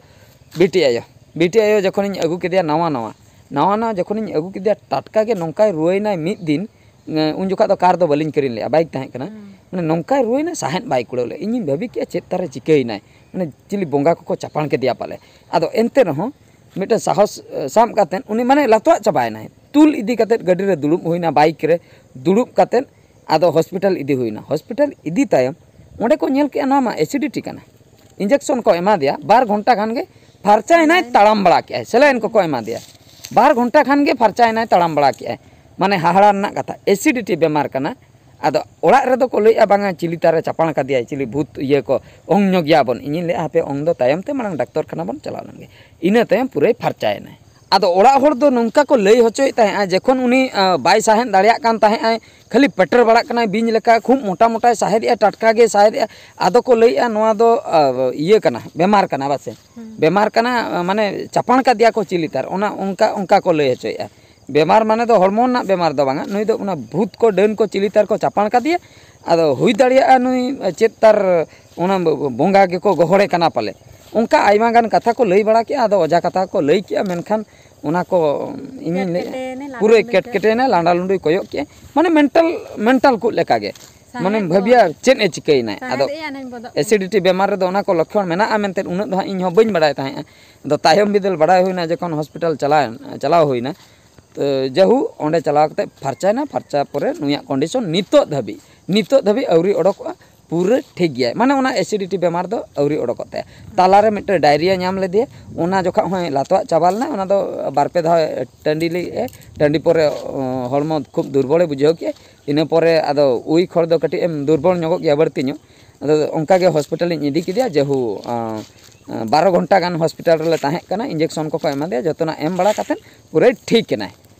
ᱵᱤᱴᱤ ᱟᱭᱳ, ᱵᱤᱴᱤ ᱟᱭᱳ ᱡᱚᱠᱷᱚᱱᱤᱧ ᱟᱹᱜᱩ ᱠᱮᱫᱮᱭᱟ ᱱᱟᱣᱟ ᱱᱟᱣᱟ, ᱱᱟᱣᱟ ᱱᱟᱣᱟ ᱡᱚᱠᱷᱚᱱᱤᱧ ᱟᱹᱜᱩ ᱠᱮᱫᱮᱭᱟ, ᱴᱟᱴᱠᱟ ᱜᱮ ᱱᱚᱝᱠᱟᱭ ᱨᱩᱣᱟᱹᱭᱮᱱᱟᱭ ᱢᱤᱫ ᱫᱤᱱ᱾ ᱮᱸ, ᱩᱱ ᱡᱚᱠᱷᱟᱜ ᱫᱚ ᱠᱟᱨ ᱫᱚ ᱵᱟᱹᱞᱤᱧ ᱠᱤᱨᱤᱧ ᱞᱮᱫᱼᱟ, ᱵᱟᱭᱤᱠ ᱛᱟᱦᱮᱸ ᱠᱟᱱᱟ᱾ ᱦᱩᱸ᱾ ᱢᱟᱱᱮ ᱱᱚᱝᱠᱟᱭ ᱨᱩᱣᱟᱹᱭᱮᱱᱟ, ᱥᱟᱦᱮᱫ ᱵᱟᱭ ᱠᱩᱲᱟᱹᱣ ᱞᱮᱫᱼᱟ᱾ ᱤᱧᱤᱧ ᱵᱷᱟᱹᱵᱤ ᱠᱮᱫᱼᱟ ᱪᱮᱫ ᱛᱟᱨᱮ ᱪᱤᱠᱟᱹᱭᱮᱱᱟᱭ, ᱢᱟᱱᱮ ᱪᱤᱞᱤ ᱵᱚᱸᱜᱟ ᱠᱚᱠᱚ ᱪᱟᱯᱟᱬ ᱠᱮᱫᱮᱭᱟ ᱯᱟᱞᱮ᱾ ᱟᱫᱚ ᱮᱱᱛᱮ ᱨᱮᱦᱚᱸ ᱢᱤᱫᱴᱮᱱ ᱥᱟᱦᱚᱥ, ᱮ, ᱥᱟᱵ ᱠᱟᱛᱮᱫ ᱩᱱᱤ ᱢᱟᱱᱮ ᱞᱟᱛᱚᱣᱟᱜ ᱪᱟᱵᱟᱭᱮᱱᱟᱭ᱾ ᱛᱩᱞ ᱤᱫᱤ ᱠᱟᱛᱮᱫ ᱜᱟᱹᱰᱤ ᱨᱮ ᱫᱩᱲᱩᱵ ᱦᱩᱭᱱᱟ, ᱵᱟᱭᱤᱠ ᱨᱮ ᱫᱩᱲᱩᱵ ᱠᱟᱛᱮᱫ ᱟᱫᱚ ᱦᱚᱥᱯᱤᱴᱟᱞ ᱤᱫᱤ ᱦᱩᱭᱱᱟ᱾ ᱦᱚᱥᱯᱤᱴᱟᱞ ᱤᱫᱤ ᱛᱟᱭᱚᱢ ᱚᱸᱰᱮ ᱠᱚ ᱧᱮᱞ ᱠᱮᱜᱼᱟ ᱱᱚᱣᱟ ᱢᱟ ᱮᱥᱤᱰᱤᱴᱤ ᱠᱟᱱᱟ᱾ ᱤᱧᱡᱮᱠᱥᱚᱱ ᱠᱚ ᱮᱢᱟ ᱫᱮᱭᱟ, ᱵᱟᱨ ᱜᱷᱚᱱᱴᱟ ᱠᱷᱟᱱ ᱜᱮ ᱯᱷᱟᱨᱪᱟᱭᱮᱱᱟᱭ, ᱛᱟᱲᱟᱢ ᱵᱟᱲᱟ ᱠᱮᱜᱼᱟᱭ, ᱥᱮᱞᱟᱭᱤᱱ ᱠᱚᱠᱚ ᱮᱢᱟ ᱫᱮᱭᱟ᱾ ᱵᱟᱨ ᱜᱷᱚᱱᱴᱟ ᱠᱷᱟᱱ ᱜᱮ ᱯᱷᱟᱨᱪᱟᱭᱮᱱᱟᱭ, ᱛᱟᱲᱟᱢ ᱵᱟᱲᱟ ᱠᱮᱜᱼᱟᱭ᱾ ᱢᱟᱱᱮ ᱦᱟᱦᱟᱲᱟ ᱨᱮᱱᱟᱜ ᱠᱟᱛᱷᱟ, ᱮᱥᱤᱰᱤᱴᱤ ᱵᱮᱢᱟᱨ ᱠᱟᱱᱟ᱾ ᱟᱫᱚ ᱚᱲᱟᱜ ᱨᱮᱫᱚ ᱠᱚ ᱞᱟᱹᱭᱮᱜᱼᱟ, "ᱵᱟᱝᱟ, ᱪᱤᱞᱤ ᱛᱟᱨᱮ ᱪᱟᱯᱟᱬ ᱠᱟᱫᱮᱭᱟᱭ, ᱪᱤᱞᱤ ᱵᱷᱩᱛ ᱤᱭᱟᱹ ᱠᱚ, ᱚᱝ ᱧᱚᱜ ᱜᱮᱭᱟ ᱵᱚᱱ᱾" ᱤᱧᱤᱧ ᱞᱟᱹᱭᱮᱜᱼᱟ, "ᱦᱟᱯᱮ, ᱚᱝ ᱫᱚ ᱛᱟᱭᱚᱢ ᱛᱮ, ᱢᱟᱲᱟᱝ ᱰᱟᱠᱛᱚᱨ ᱠᱷᱟᱱᱟ ᱵᱚᱱ ᱪᱟᱞᱟᱣ ᱞᱮᱱ ᱜᱮ᱾" ᱤᱱᱟᱹ ᱛᱟᱭᱚᱢ ᱯᱩᱨᱟᱹᱭ ᱯᱷᱟᱨᱪᱟᱭᱮᱱᱟᱭ᱾ ᱟᱫᱚ ᱚᱲᱟᱜ ᱦᱚᱲ ᱫᱚ ᱱᱚᱝᱠᱟ ᱠᱚ ᱞᱟᱹᱭ ᱦᱚᱪᱚᱭᱮᱫ ᱛᱟᱦᱮᱸᱜᱼᱟ, ᱡᱚᱠᱷᱚᱱ ᱩᱱᱤ, ᱟ, ᱵᱟᱭ ᱥᱟᱦᱮᱫ ᱫᱟᱲᱮᱭᱟᱜ ᱠᱟᱱ ᱛᱟᱦᱮᱸᱜᱼᱟᱭ, ᱠᱷᱟᱹᱞᱤ ᱯᱮᱴᱮᱨ ᱵᱟᱲᱟᱜ ᱠᱟᱱᱟᱭ ᱵᱤᱧ ᱞᱮᱠᱟ, ᱠᱷᱩᱵ ᱢᱚᱴᱟ ᱢᱚᱴᱟᱭ ᱥᱟᱦᱮᱫᱮᱜᱼᱟ, ᱴᱟᱴᱠᱟ ᱜᱮ ᱥᱟᱦᱮᱫᱮᱜᱼᱟ᱾ ᱟᱫᱚ ᱠᱚ ᱞᱟᱹᱭᱮᱜᱼᱟ, "ᱱᱚᱣᱟ ᱫᱚ, ᱟ, ᱤᱭᱟᱹ ᱠᱟᱱᱟ, ᱵᱮᱢᱟᱨ ᱠᱟᱱᱟ ᱵᱟᱥᱮ, ᱵᱮᱢᱟᱨ ᱠᱟᱱᱟ, ᱟ, ᱢᱟᱱᱮ ᱪᱟᱯᱟᱬ ᱠᱟᱫᱮᱭᱟ ᱠᱚ ᱪᱤᱞᱤ ᱛᱟᱨ", ᱚᱱᱟ ᱚᱱᱠᱟ, ᱚᱱᱠᱟ ᱠᱚ ᱞᱟᱹᱭ ᱦᱚᱪᱚᱭᱮᱫᱼᱟ᱾ ᱵᱮᱢᱟᱨ ᱢᱟᱱᱮ ᱫᱚ ᱦᱚᱲᱢᱚ ᱨᱮᱱᱟᱜ ᱵᱮᱢᱟᱨ ᱫᱚ ᱵᱟᱝᱟ, ᱱᱩᱭ ᱫᱚ ᱚᱱᱟ ᱵᱷᱩᱛ ᱠᱚ, ᱰᱟᱹᱱ ᱠᱚ, ᱪᱤᱞᱤ ᱛᱟᱨ ᱠᱚ ᱪᱟᱯᱟᱬ ᱠᱟᱫᱮᱭᱟ᱾ ᱟᱫᱚ ᱦᱩᱭ ᱫᱟᱲᱮᱭᱟᱜᱼᱟ ᱱᱩᱭ ᱪᱮᱫ ᱛᱟᱨ ᱚᱱᱟ ᱵᱚᱸᱜᱟ ᱜᱮᱠᱚ ᱜᱚᱦᱚᱲᱮ ᱠᱟᱱᱟ ᱯᱟᱞᱮ, ᱚᱱᱠᱟ ᱟᱭᱢᱟ ᱜᱟᱱ ᱠᱟᱛᱷᱟ ᱠᱚ ᱞᱟᱹᱭ ᱵᱟᱲᱟ ᱠᱮᱜᱼᱟ᱾ ᱟᱫᱚ ᱚᱡᱷᱟ ᱠᱟᱛᱷᱟ ᱠᱚ ᱞᱟᱹᱭ ᱠᱮᱜᱼᱟ, ᱢᱮᱱᱠᱷᱟᱱ ᱚᱱᱟ ᱠᱚ ᱤᱧᱤᱧ ᱞᱟᱹᱭᱮᱜᱼᱟ, ᱠᱮᱴᱠᱮᱴᱮᱭᱮᱱᱟᱭ, ᱞᱟᱸᱰᱟ ᱯᱩᱨᱟᱹ ᱞᱩᱸᱰᱩᱭ ᱠᱮᱜᱼᱟ᱾ ᱠᱮᱴᱠᱮᱴᱮᱭᱮᱱᱟᱭ, ᱞᱟᱸᱰᱟ ᱞᱩᱸᱰᱩᱭ ᱠᱚᱭᱚᱜ ᱠᱮᱜᱼᱟ, ᱢᱟᱱᱮ ᱢᱮᱱᱴᱟᱞ, ᱢᱮᱱᱴᱟᱞ ᱠᱚ ᱞᱮᱠᱟᱜᱮ᱾ ᱥᱟᱦᱮᱫ ᱢᱟᱱᱮᱢ ᱫᱚ ᱵᱷᱟᱹᱵᱤᱭᱟ ᱪᱮᱫ ᱮ ᱪᱤᱠᱟᱹᱭᱮᱱᱟᱭ᱾ ᱟᱫᱚ ᱥᱟᱦᱮᱫ ᱮᱭᱟ ᱱᱟᱹᱧ ᱵᱚᱫᱚᱜ ᱠᱟᱱᱟ᱾ ᱮᱥᱤᱰᱤᱴᱤ ᱵᱮᱢᱟᱨ ᱨᱮᱫᱚ ᱚᱱᱟ ᱠᱚ ᱞᱚᱠᱠᱷᱚᱱ ᱢᱮᱱᱟᱜᱼᱟ ᱢᱮᱱᱛᱮ ᱩᱱᱟᱹᱜ ᱫᱚ ᱦᱟᱸᱜ ᱤᱧ ᱦᱚᱸ ᱵᱟᱹᱧ ᱵᱟᱲᱟᱭ ᱛᱟᱦᱮᱸᱜᱼᱟ᱾ ᱟᱫᱚ ᱛᱟᱭᱚᱢ ᱵᱤᱫᱟᱹᱞ ᱵᱟᱲᱟᱭ ᱦᱩᱭᱱᱟ, ᱡᱚᱠᱷᱚᱱ ᱦᱚᱥᱯᱤᱴᱟᱞ ᱪᱟᱞᱟᱣ, ᱪᱟᱞᱟᱣ ᱦᱩᱭᱱᱟ, ᱛᱚ ᱡᱟᱦᱩ ᱚᱸᱰᱮ ᱪᱟᱞᱟᱣ ᱠᱟᱛᱮ ᱯᱷᱟᱨᱪᱟᱭᱮᱱᱟ᱾ ᱯᱷᱟᱨᱪᱟ ᱯᱚᱨᱮ ᱱᱩᱭᱟᱜ ᱠᱚᱱᱰᱤᱥᱚᱱ ᱱᱤᱛᱚᱜ ᱫᱷᱟᱹᱵᱤᱡ, ᱱᱤᱛᱚᱜ ᱫᱷᱟᱹᱵᱤᱡ ᱟᱹᱣᱨᱤ ᱚᱰᱚᱠᱚᱜᱼᱟ, ᱯᱩᱨᱟᱹ ᱴᱷᱤᱠ ᱜᱮᱭᱟᱭ᱾ ᱢᱟᱱᱮ ᱚᱱᱟ ᱮᱥᱤᱰᱤᱴᱤ ᱵᱮᱢᱟᱨ ᱫᱚ ᱟᱹᱣᱨᱤ ᱚᱰᱚᱠᱚᱜ ᱛᱟᱭᱟ᱾ ᱛᱟᱞᱟᱨᱮ ᱢᱤᱫᱴᱮᱱ ᱰᱟᱭᱨᱤᱭᱟ ᱧᱟᱢ ᱞᱮᱫᱮᱭᱟ, ᱚᱱᱟ ᱡᱚᱠᱷᱚᱱ ᱦᱚᱸ ᱞᱟᱛᱚᱣᱟᱜ ᱪᱟᱵᱟ ᱞᱮᱱᱟ, ᱚᱱᱟ ᱫᱚ ᱵᱟᱨ ᱯᱮ ᱫᱷᱟᱣ ᱴᱟᱺᱰᱤ ᱞᱮᱫᱼᱟᱭ᱾ ᱴᱟᱺᱰᱤ ᱯᱚᱨᱮ, ᱚ, ᱦᱚᱲᱢᱚ ᱠᱷᱩᱵ ᱫᱩᱨᱵᱚᱞᱮ ᱵᱩᱡᱷᱟᱹᱣ ᱠᱮᱜᱼᱟ᱾ ᱤᱱᱟᱹ ᱯᱚᱨᱮ ᱟᱫᱚ ᱩᱭ ᱠᱷᱚᱲ ᱫᱚ ᱠᱟᱹᱴᱤᱡ ᱮᱢ ᱫᱩᱨᱵᱚᱞ ᱧᱚᱜᱚᱜ ᱜᱮᱭᱟ ᱵᱟᱹᱲᱛᱤ ᱧᱚᱜ᱾ ᱟᱫᱚ ᱚᱱᱠᱟ ᱜᱮ ᱦᱚᱥᱯᱤᱴᱟᱞᱤᱧ ᱤᱫᱤ ᱠᱮᱫᱮᱭᱟ, ᱡᱮᱦᱩ, ᱟᱸ, ᱟᱸ, ᱵᱟᱨᱚ ᱜᱷᱚᱱᱴᱟ ᱜᱟᱱ ᱦᱚᱥᱯᱤᱴᱟᱞ ᱨᱮᱞᱮ ᱛᱟᱦᱮᱸ ᱠᱟᱱᱟ, ᱤᱧᱡᱮᱠᱥᱚᱱ ᱠᱚᱠᱚ ᱮᱢᱟᱫᱮᱭᱟ, ᱡᱚᱛᱚᱱᱟᱜ ᱮᱢ ᱵᱟᱲᱟ ᱠᱟᱛᱮᱫ ᱯᱩᱨᱟᱹᱭ ᱴᱷᱤᱠ ᱮᱱᱟᱭ᱾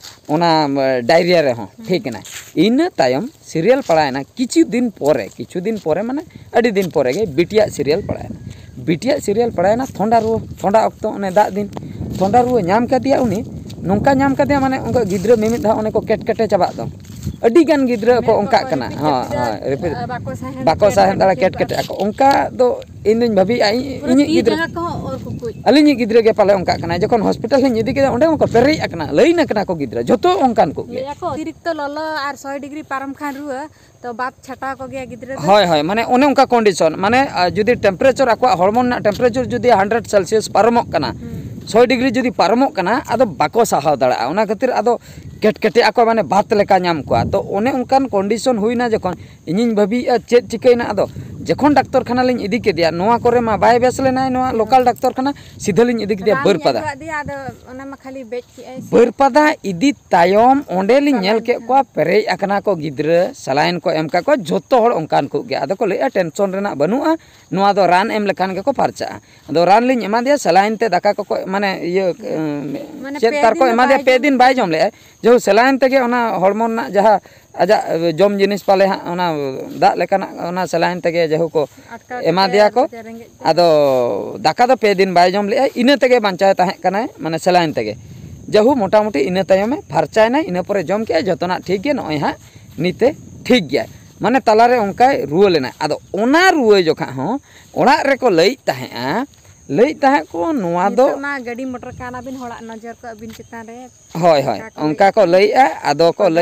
ᱚᱱᱟ, ᱟᱸ, ᱰᱟᱭᱨᱤᱭᱟ ᱨᱮᱦᱚᱸ ᱴᱷᱤᱠ ᱮᱱᱟᱭ᱾ ᱤᱱᱟᱹ ᱛᱟᱭᱚᱢ ᱥᱤᱨᱤᱭᱟᱞ ᱯᱟᱲᱟᱣᱮᱱᱟ, ᱠᱤᱪᱷᱩ ᱫᱤᱱ ᱯᱚᱨᱮ, ᱠᱤᱪᱷᱩ ᱫᱤᱱ ᱯᱚᱨᱮ ᱢᱟᱱᱮ ᱟᱹᱰᱤ ᱫᱤᱱ ᱯᱚᱨᱮ ᱜᱮ ᱵᱤᱴᱤᱭᱟᱜ ᱥᱤᱨᱤᱭᱟᱞ ᱯᱟᱲᱟᱣᱮᱱᱟ᱾ ᱵᱤᱴᱤᱭᱟᱜ ᱥᱤᱨᱤᱭᱟᱞ ᱯᱟᱲᱟᱣᱮᱱᱟ ᱛᱷᱚᱱᱰᱟ ᱨᱩᱣᱟᱹ, ᱛᱷᱚᱱᱰᱟ ᱚᱠᱛᱚ ᱚᱱᱮ ᱫᱟᱜ ᱫᱤᱱ ᱛᱷᱚᱱᱰᱟ ᱨᱩᱣᱟᱹ ᱧᱟᱢ ᱠᱮᱫᱮᱭᱟ ᱩᱱᱤ, ᱱᱚᱝᱠᱟ ᱧᱟᱢ ᱠᱮᱫᱮᱭᱟ ᱢᱟᱱᱮ ᱚᱱᱠᱟ ᱜᱤᱫᱽᱨᱟᱹ ᱢᱤᱢᱤᱫ ᱫᱷᱟᱣ ᱚᱱᱮ ᱠᱚ ᱠᱮᱴᱠᱮᱴᱮ ᱪᱟᱵᱟᱜ ᱫᱚ, ᱟᱹᱰᱤ ᱜᱟᱱ ᱜᱤᱫᱽᱨᱟᱹ ᱠᱚ ᱢᱮᱫ ᱚᱱᱠᱟᱜ ᱠᱚ ᱠᱟᱱᱟ᱾ ᱨᱤᱯᱤᱫ ᱦᱳᱭ, ᱠᱟᱛᱮ, ᱦᱳᱭ, ᱨᱤᱯᱤᱫ᱾ ᱟᱨ ᱵᱟᱠᱚ ᱥᱟᱦᱮᱸᱫ ᱵᱟᱠᱚ ᱫᱟᱲᱮᱭᱟᱜ ᱥᱟᱦᱮᱸᱫ ᱠᱟᱱᱟ, ᱫᱟᱲᱮᱭᱟᱜ, ᱠᱮᱴᱠᱮᱴᱮ ᱠᱮᱴᱠᱮᱴᱮ ᱟᱠᱚ᱾ ᱚᱱᱠᱟ ᱫᱚ ᱤᱧ ᱫᱩᱧ ᱵᱷᱟᱹᱵᱤᱭᱮᱫᱼᱟ, ᱤᱧ, ᱯᱩᱨᱟᱹ ᱤᱧᱤᱡ ᱛᱤ ᱜᱤᱫᱽᱨᱟᱹ, ᱡᱟᱸᱜᱟ ᱠᱚᱦᱚᱸ ᱚᱨ ᱠᱩᱠᱩᱡ᱾ ᱟᱹᱞᱤᱧᱤᱡ ᱜᱤᱫᱽᱨᱟᱹ ᱜᱮ ᱯᱟᱞᱮ ᱚᱱᱠᱟᱜ ᱠᱟᱱᱟᱭ, ᱡᱚᱠᱷᱚᱱ ᱦᱚᱥᱯᱤᱴᱟᱞ ᱞᱤᱧ ᱤᱫᱤ ᱠᱮᱫᱟ ᱚᱸᱰᱮ ᱢᱟᱠᱚ ᱯᱮᱨᱮᱡ ᱟᱠᱟᱱᱟ, ᱞᱟᱹᱭᱤᱱ ᱟᱠᱟᱱᱟ ᱠᱚ ᱜᱤᱫᱽᱨᱟᱹ, ᱡᱷᱚᱛᱚ ᱚᱱᱠᱟᱱ ᱠᱚᱜᱮ᱾ ᱞᱟᱹᱭ ᱟᱠᱚ ᱚᱛᱤᱨᱤᱠᱛᱚ ᱞᱚᱞᱚ ᱟᱨ ᱥᱚᱭ ᱰᱤᱜᱽᱨᱤ ᱯᱟᱨᱚᱢ ᱠᱷᱟᱱ ᱨᱩᱣᱟᱹ, ᱛᱚ ᱵᱟᱯ ᱪᱷᱟᱴᱟᱣ ᱠᱚᱜᱮᱭᱟ ᱜᱤᱫᱽᱨᱟᱹ ᱫᱚ᱾ ᱦᱳᱭ, ᱦᱳᱭ, ᱢᱟᱱᱮ ᱚᱱᱮ ᱚᱱᱠᱟ ᱠᱚᱱᱰᱤᱥᱚᱱ, ᱢᱟᱱᱮ, ᱟ, ᱡᱩᱫᱤ ᱴᱮᱢᱯᱟᱨᱮᱪᱟᱨ ᱟᱠᱚᱣᱟᱜ ᱦᱚᱲᱢᱚ ᱨᱮᱱᱟᱜ ᱴᱮᱢᱯᱟᱨᱮᱪᱟᱨ ᱡᱩᱫᱤ ᱦᱟᱱᱰᱨᱮᱰ ᱥᱮᱞᱥᱤᱭᱟᱥ ᱯᱟᱨᱚᱢᱚᱜ ᱠᱟᱱᱟ, ᱦᱩᱸ᱾ ᱥᱚᱭ ᱰᱤᱜᱽᱨᱤ ᱡᱩᱫᱤ ᱯᱟᱨᱚᱢᱚᱜ ᱠᱟᱱᱟ, ᱟᱫᱚ ᱵᱟᱠᱚ ᱥᱟᱦᱟᱣ ᱫᱟᱲᱮᱭᱟᱜᱼᱟ᱾ ᱚᱱᱟ ᱠᱷᱟᱹᱛᱤᱨ ᱟᱫᱚ ᱠᱮᱴᱠᱮᱴᱮ ᱟᱠᱚ, ᱢᱟᱱᱮ ᱵᱟᱛ ᱞᱮᱠᱟ ᱧᱟᱢ ᱠᱚᱣᱟ᱾ ᱛᱚ ᱚᱱᱮ ᱚᱱᱠᱟᱱ ᱠᱚᱱᱰᱤᱥᱚᱱ ᱦᱩᱭᱱᱟ ᱡᱚᱠᱷᱚᱱ, ᱤᱧᱤᱧ ᱵᱷᱟᱹᱵᱤᱭᱮᱫᱼᱟ ᱪᱮᱫ ᱪᱤᱠᱟᱹᱭᱮᱱᱟ᱾ ᱟᱫᱚ ᱡᱚᱠᱷᱚᱱ ᱰᱟᱠᱛᱚᱨ ᱠᱷᱟᱱᱟ ᱞᱤᱧ ᱤᱫᱤ ᱠᱮᱫᱮᱭᱟ, ᱱᱚᱣᱟ ᱠᱚᱨᱮ ᱢᱟ ᱵᱟᱭ ᱵᱮᱥ ᱞᱮᱱᱟᱭ, ᱱᱚᱣᱟ ᱞᱳᱠᱟᱞ ᱰᱟᱠᱛᱚᱨ ᱠᱷᱟᱱᱟ, ᱥᱤᱫᱷᱟᱹ ᱞᱤᱧ ᱤᱫᱤ ᱠᱮᱫᱮᱭᱟ ᱨᱟᱱ ᱞᱤᱧ ᱵᱟᱹᱨᱯᱟᱫᱟ᱾ ᱟᱹᱜᱩᱣᱟᱫ ᱫᱮᱭᱟ, ᱟᱫᱚ ᱚᱱᱟ ᱢᱟ ᱠᱷᱟᱹᱞᱤ ᱵᱮᱫ ᱠᱮᱜᱼᱟᱭ ᱥᱮ᱾ ᱵᱟᱹᱨᱯᱟᱫᱟ ᱤᱫᱤ ᱛᱟᱭᱚᱢ ᱚᱸᱰᱮ ᱞᱤᱧ ᱧᱮᱞ ᱥᱟᱞᱟᱭᱤᱱ ᱠᱮᱫ ᱠᱚᱣᱟ, ᱯᱮᱨᱮᱡ ᱟᱠᱟᱱᱟ ᱠᱚ ᱜᱤᱫᱽᱨᱟᱹ, ᱥᱟᱞᱟᱭᱤᱱ ᱠᱚ ᱮᱢ ᱠᱟᱜ ᱠᱚᱣᱟ, ᱡᱷᱚᱛᱚ ᱦᱚᱲ ᱚᱱᱠᱟᱱ ᱠᱚ ᱜᱮ᱾ ᱟᱫᱚ ᱠᱚ ᱞᱟᱹᱭᱮᱫᱼᱟ ᱴᱮᱱᱥᱚᱱ ᱨᱮᱱᱟᱜ ᱵᱟᱹᱱᱩᱜᱼᱟ, ᱱᱚᱣᱟ ᱫᱚ ᱨᱟᱱ ᱮᱢ ᱞᱮᱠᱷᱟᱱ ᱜᱮᱠᱚ ᱯᱷᱟᱨᱪᱟᱜᱼᱟ᱾ ᱟᱫᱚ ᱨᱟᱱ ᱞᱤᱧ ᱮᱢᱟ ᱫᱮᱭᱟ, ᱥᱟᱞᱟᱭᱤᱱ ᱛᱮ ᱫᱟᱠᱟ ᱠᱚᱠᱚ, ᱢᱟᱱᱮ ᱤᱭᱟᱹ, ᱢᱟᱱᱮ ᱪᱮᱫ ᱯᱮ ᱛᱟᱨ ᱫᱤᱱ ᱠᱚ ᱫᱚ ᱮᱢᱟ ᱵᱟᱭ ᱫᱮᱭᱟ, ᱯᱮ ᱡᱚᱢ ᱫᱤᱱ ᱵᱟᱭ ᱞᱮᱫᱟ᱾ ᱡᱚᱢ ᱞᱮᱫᱼᱟ᱾ ᱡᱮᱦᱳ ᱥᱟᱞᱟᱭᱤᱱ ᱛᱮᱜᱮ ᱚᱱᱟ ᱦᱚᱲᱢᱚ ᱨᱮᱱᱟᱜ ᱡᱟᱦᱟᱸ ᱟᱡᱟᱜ ᱡᱚᱢ ᱡᱤᱱᱤᱥ ᱯᱟᱞᱮ ᱦᱟᱸᱜ ᱚᱱᱟ ᱫᱟᱜ ᱞᱮᱠᱟᱱᱟᱜ ᱚᱱᱟ ᱥᱟᱞᱟᱭᱤᱱ ᱛᱮᱜᱮ ᱡᱮᱦᱳ ᱠᱚ ᱟᱴᱠᱟᱣ ᱮᱢᱟ ᱠᱮᱫ ᱫᱮᱭᱟ ᱛᱟᱭᱟ ᱠᱚ᱾ ᱵᱮᱪᱟᱨᱟ ᱨᱮᱸᱜᱮᱡ ᱛᱮ᱾ ᱟᱫᱚ ᱫᱟᱠᱟ ᱫᱚ ᱯᱮ ᱫᱤᱱ ᱵᱟᱭ ᱡᱚᱢ ᱞᱮᱫᱼᱟ, ᱤᱱᱟᱹ ᱛᱮᱜᱮ ᱵᱟᱧᱪᱟᱣ ᱛᱟᱦᱮᱸ ᱠᱟᱱᱟᱭ, ᱢᱟᱱᱮ ᱥᱟᱞᱟᱭᱤᱱ ᱛᱮᱜᱮ᱾ ᱡᱮᱦᱳ ᱢᱚᱴᱟᱢᱩᱴᱤ ᱤᱱᱟᱹ ᱛᱟᱭᱚᱢᱮ ᱯᱷᱟᱨᱪᱟᱭᱮᱱᱟᱭ, ᱤᱱᱟᱹ ᱯᱚᱨᱮ ᱡᱚᱢ ᱠᱮᱜᱼᱟᱭ, ᱡᱚᱛᱚᱱᱟᱜ ᱴᱷᱤᱠ ᱜᱮ, ᱱᱚᱜᱼᱚᱭ ᱦᱟᱸᱜ ᱱᱤᱛᱮ ᱴᱷᱤᱠ ᱜᱮᱭᱟᱭ᱾ ᱢᱟᱱᱮ ᱛᱟᱞᱟᱨᱮ ᱚᱱᱠᱟᱭ ᱨᱩᱣᱟᱹ ᱞᱮᱱᱟ᱾ ᱟᱫᱚ ᱚᱱᱟ ᱨᱩᱣᱟᱹ ᱡᱚᱠᱷᱟ ᱦᱚᱸ ᱚᱲᱟᱜ ᱨᱮᱠᱚ ᱞᱟᱹᱭᱮᱫ ᱛᱟᱦᱮᱸᱜᱼᱟ, ᱞᱟᱹᱭᱮᱫ ᱛᱟᱦᱮᱸᱫ ᱠᱚ ᱱᱚᱣᱟ ᱫᱚ ᱱᱤᱛᱚᱜ ᱢᱟ ᱜᱟᱹᱰᱤ ᱢᱚᱴᱚᱨ ᱠᱟᱱᱟ ᱵᱤᱱ, ᱦᱚᱲᱟᱜ ᱱᱚᱡᱚᱨ ᱠᱚ ᱟᱹᱵᱤᱱ ᱪᱮᱛᱟᱱ ᱨᱮ᱾ ᱦᱳᱭ, ᱦᱳᱭ, ᱚᱱᱠᱟ ᱠᱚ ᱚᱱᱠᱟ ᱠᱚ ᱞᱟᱹᱭᱮᱫᱼᱟ᱾ ᱞᱟᱹᱭᱮᱫᱼᱟ, ᱟᱫᱚ ᱠᱚ ᱚᱠᱚᱭ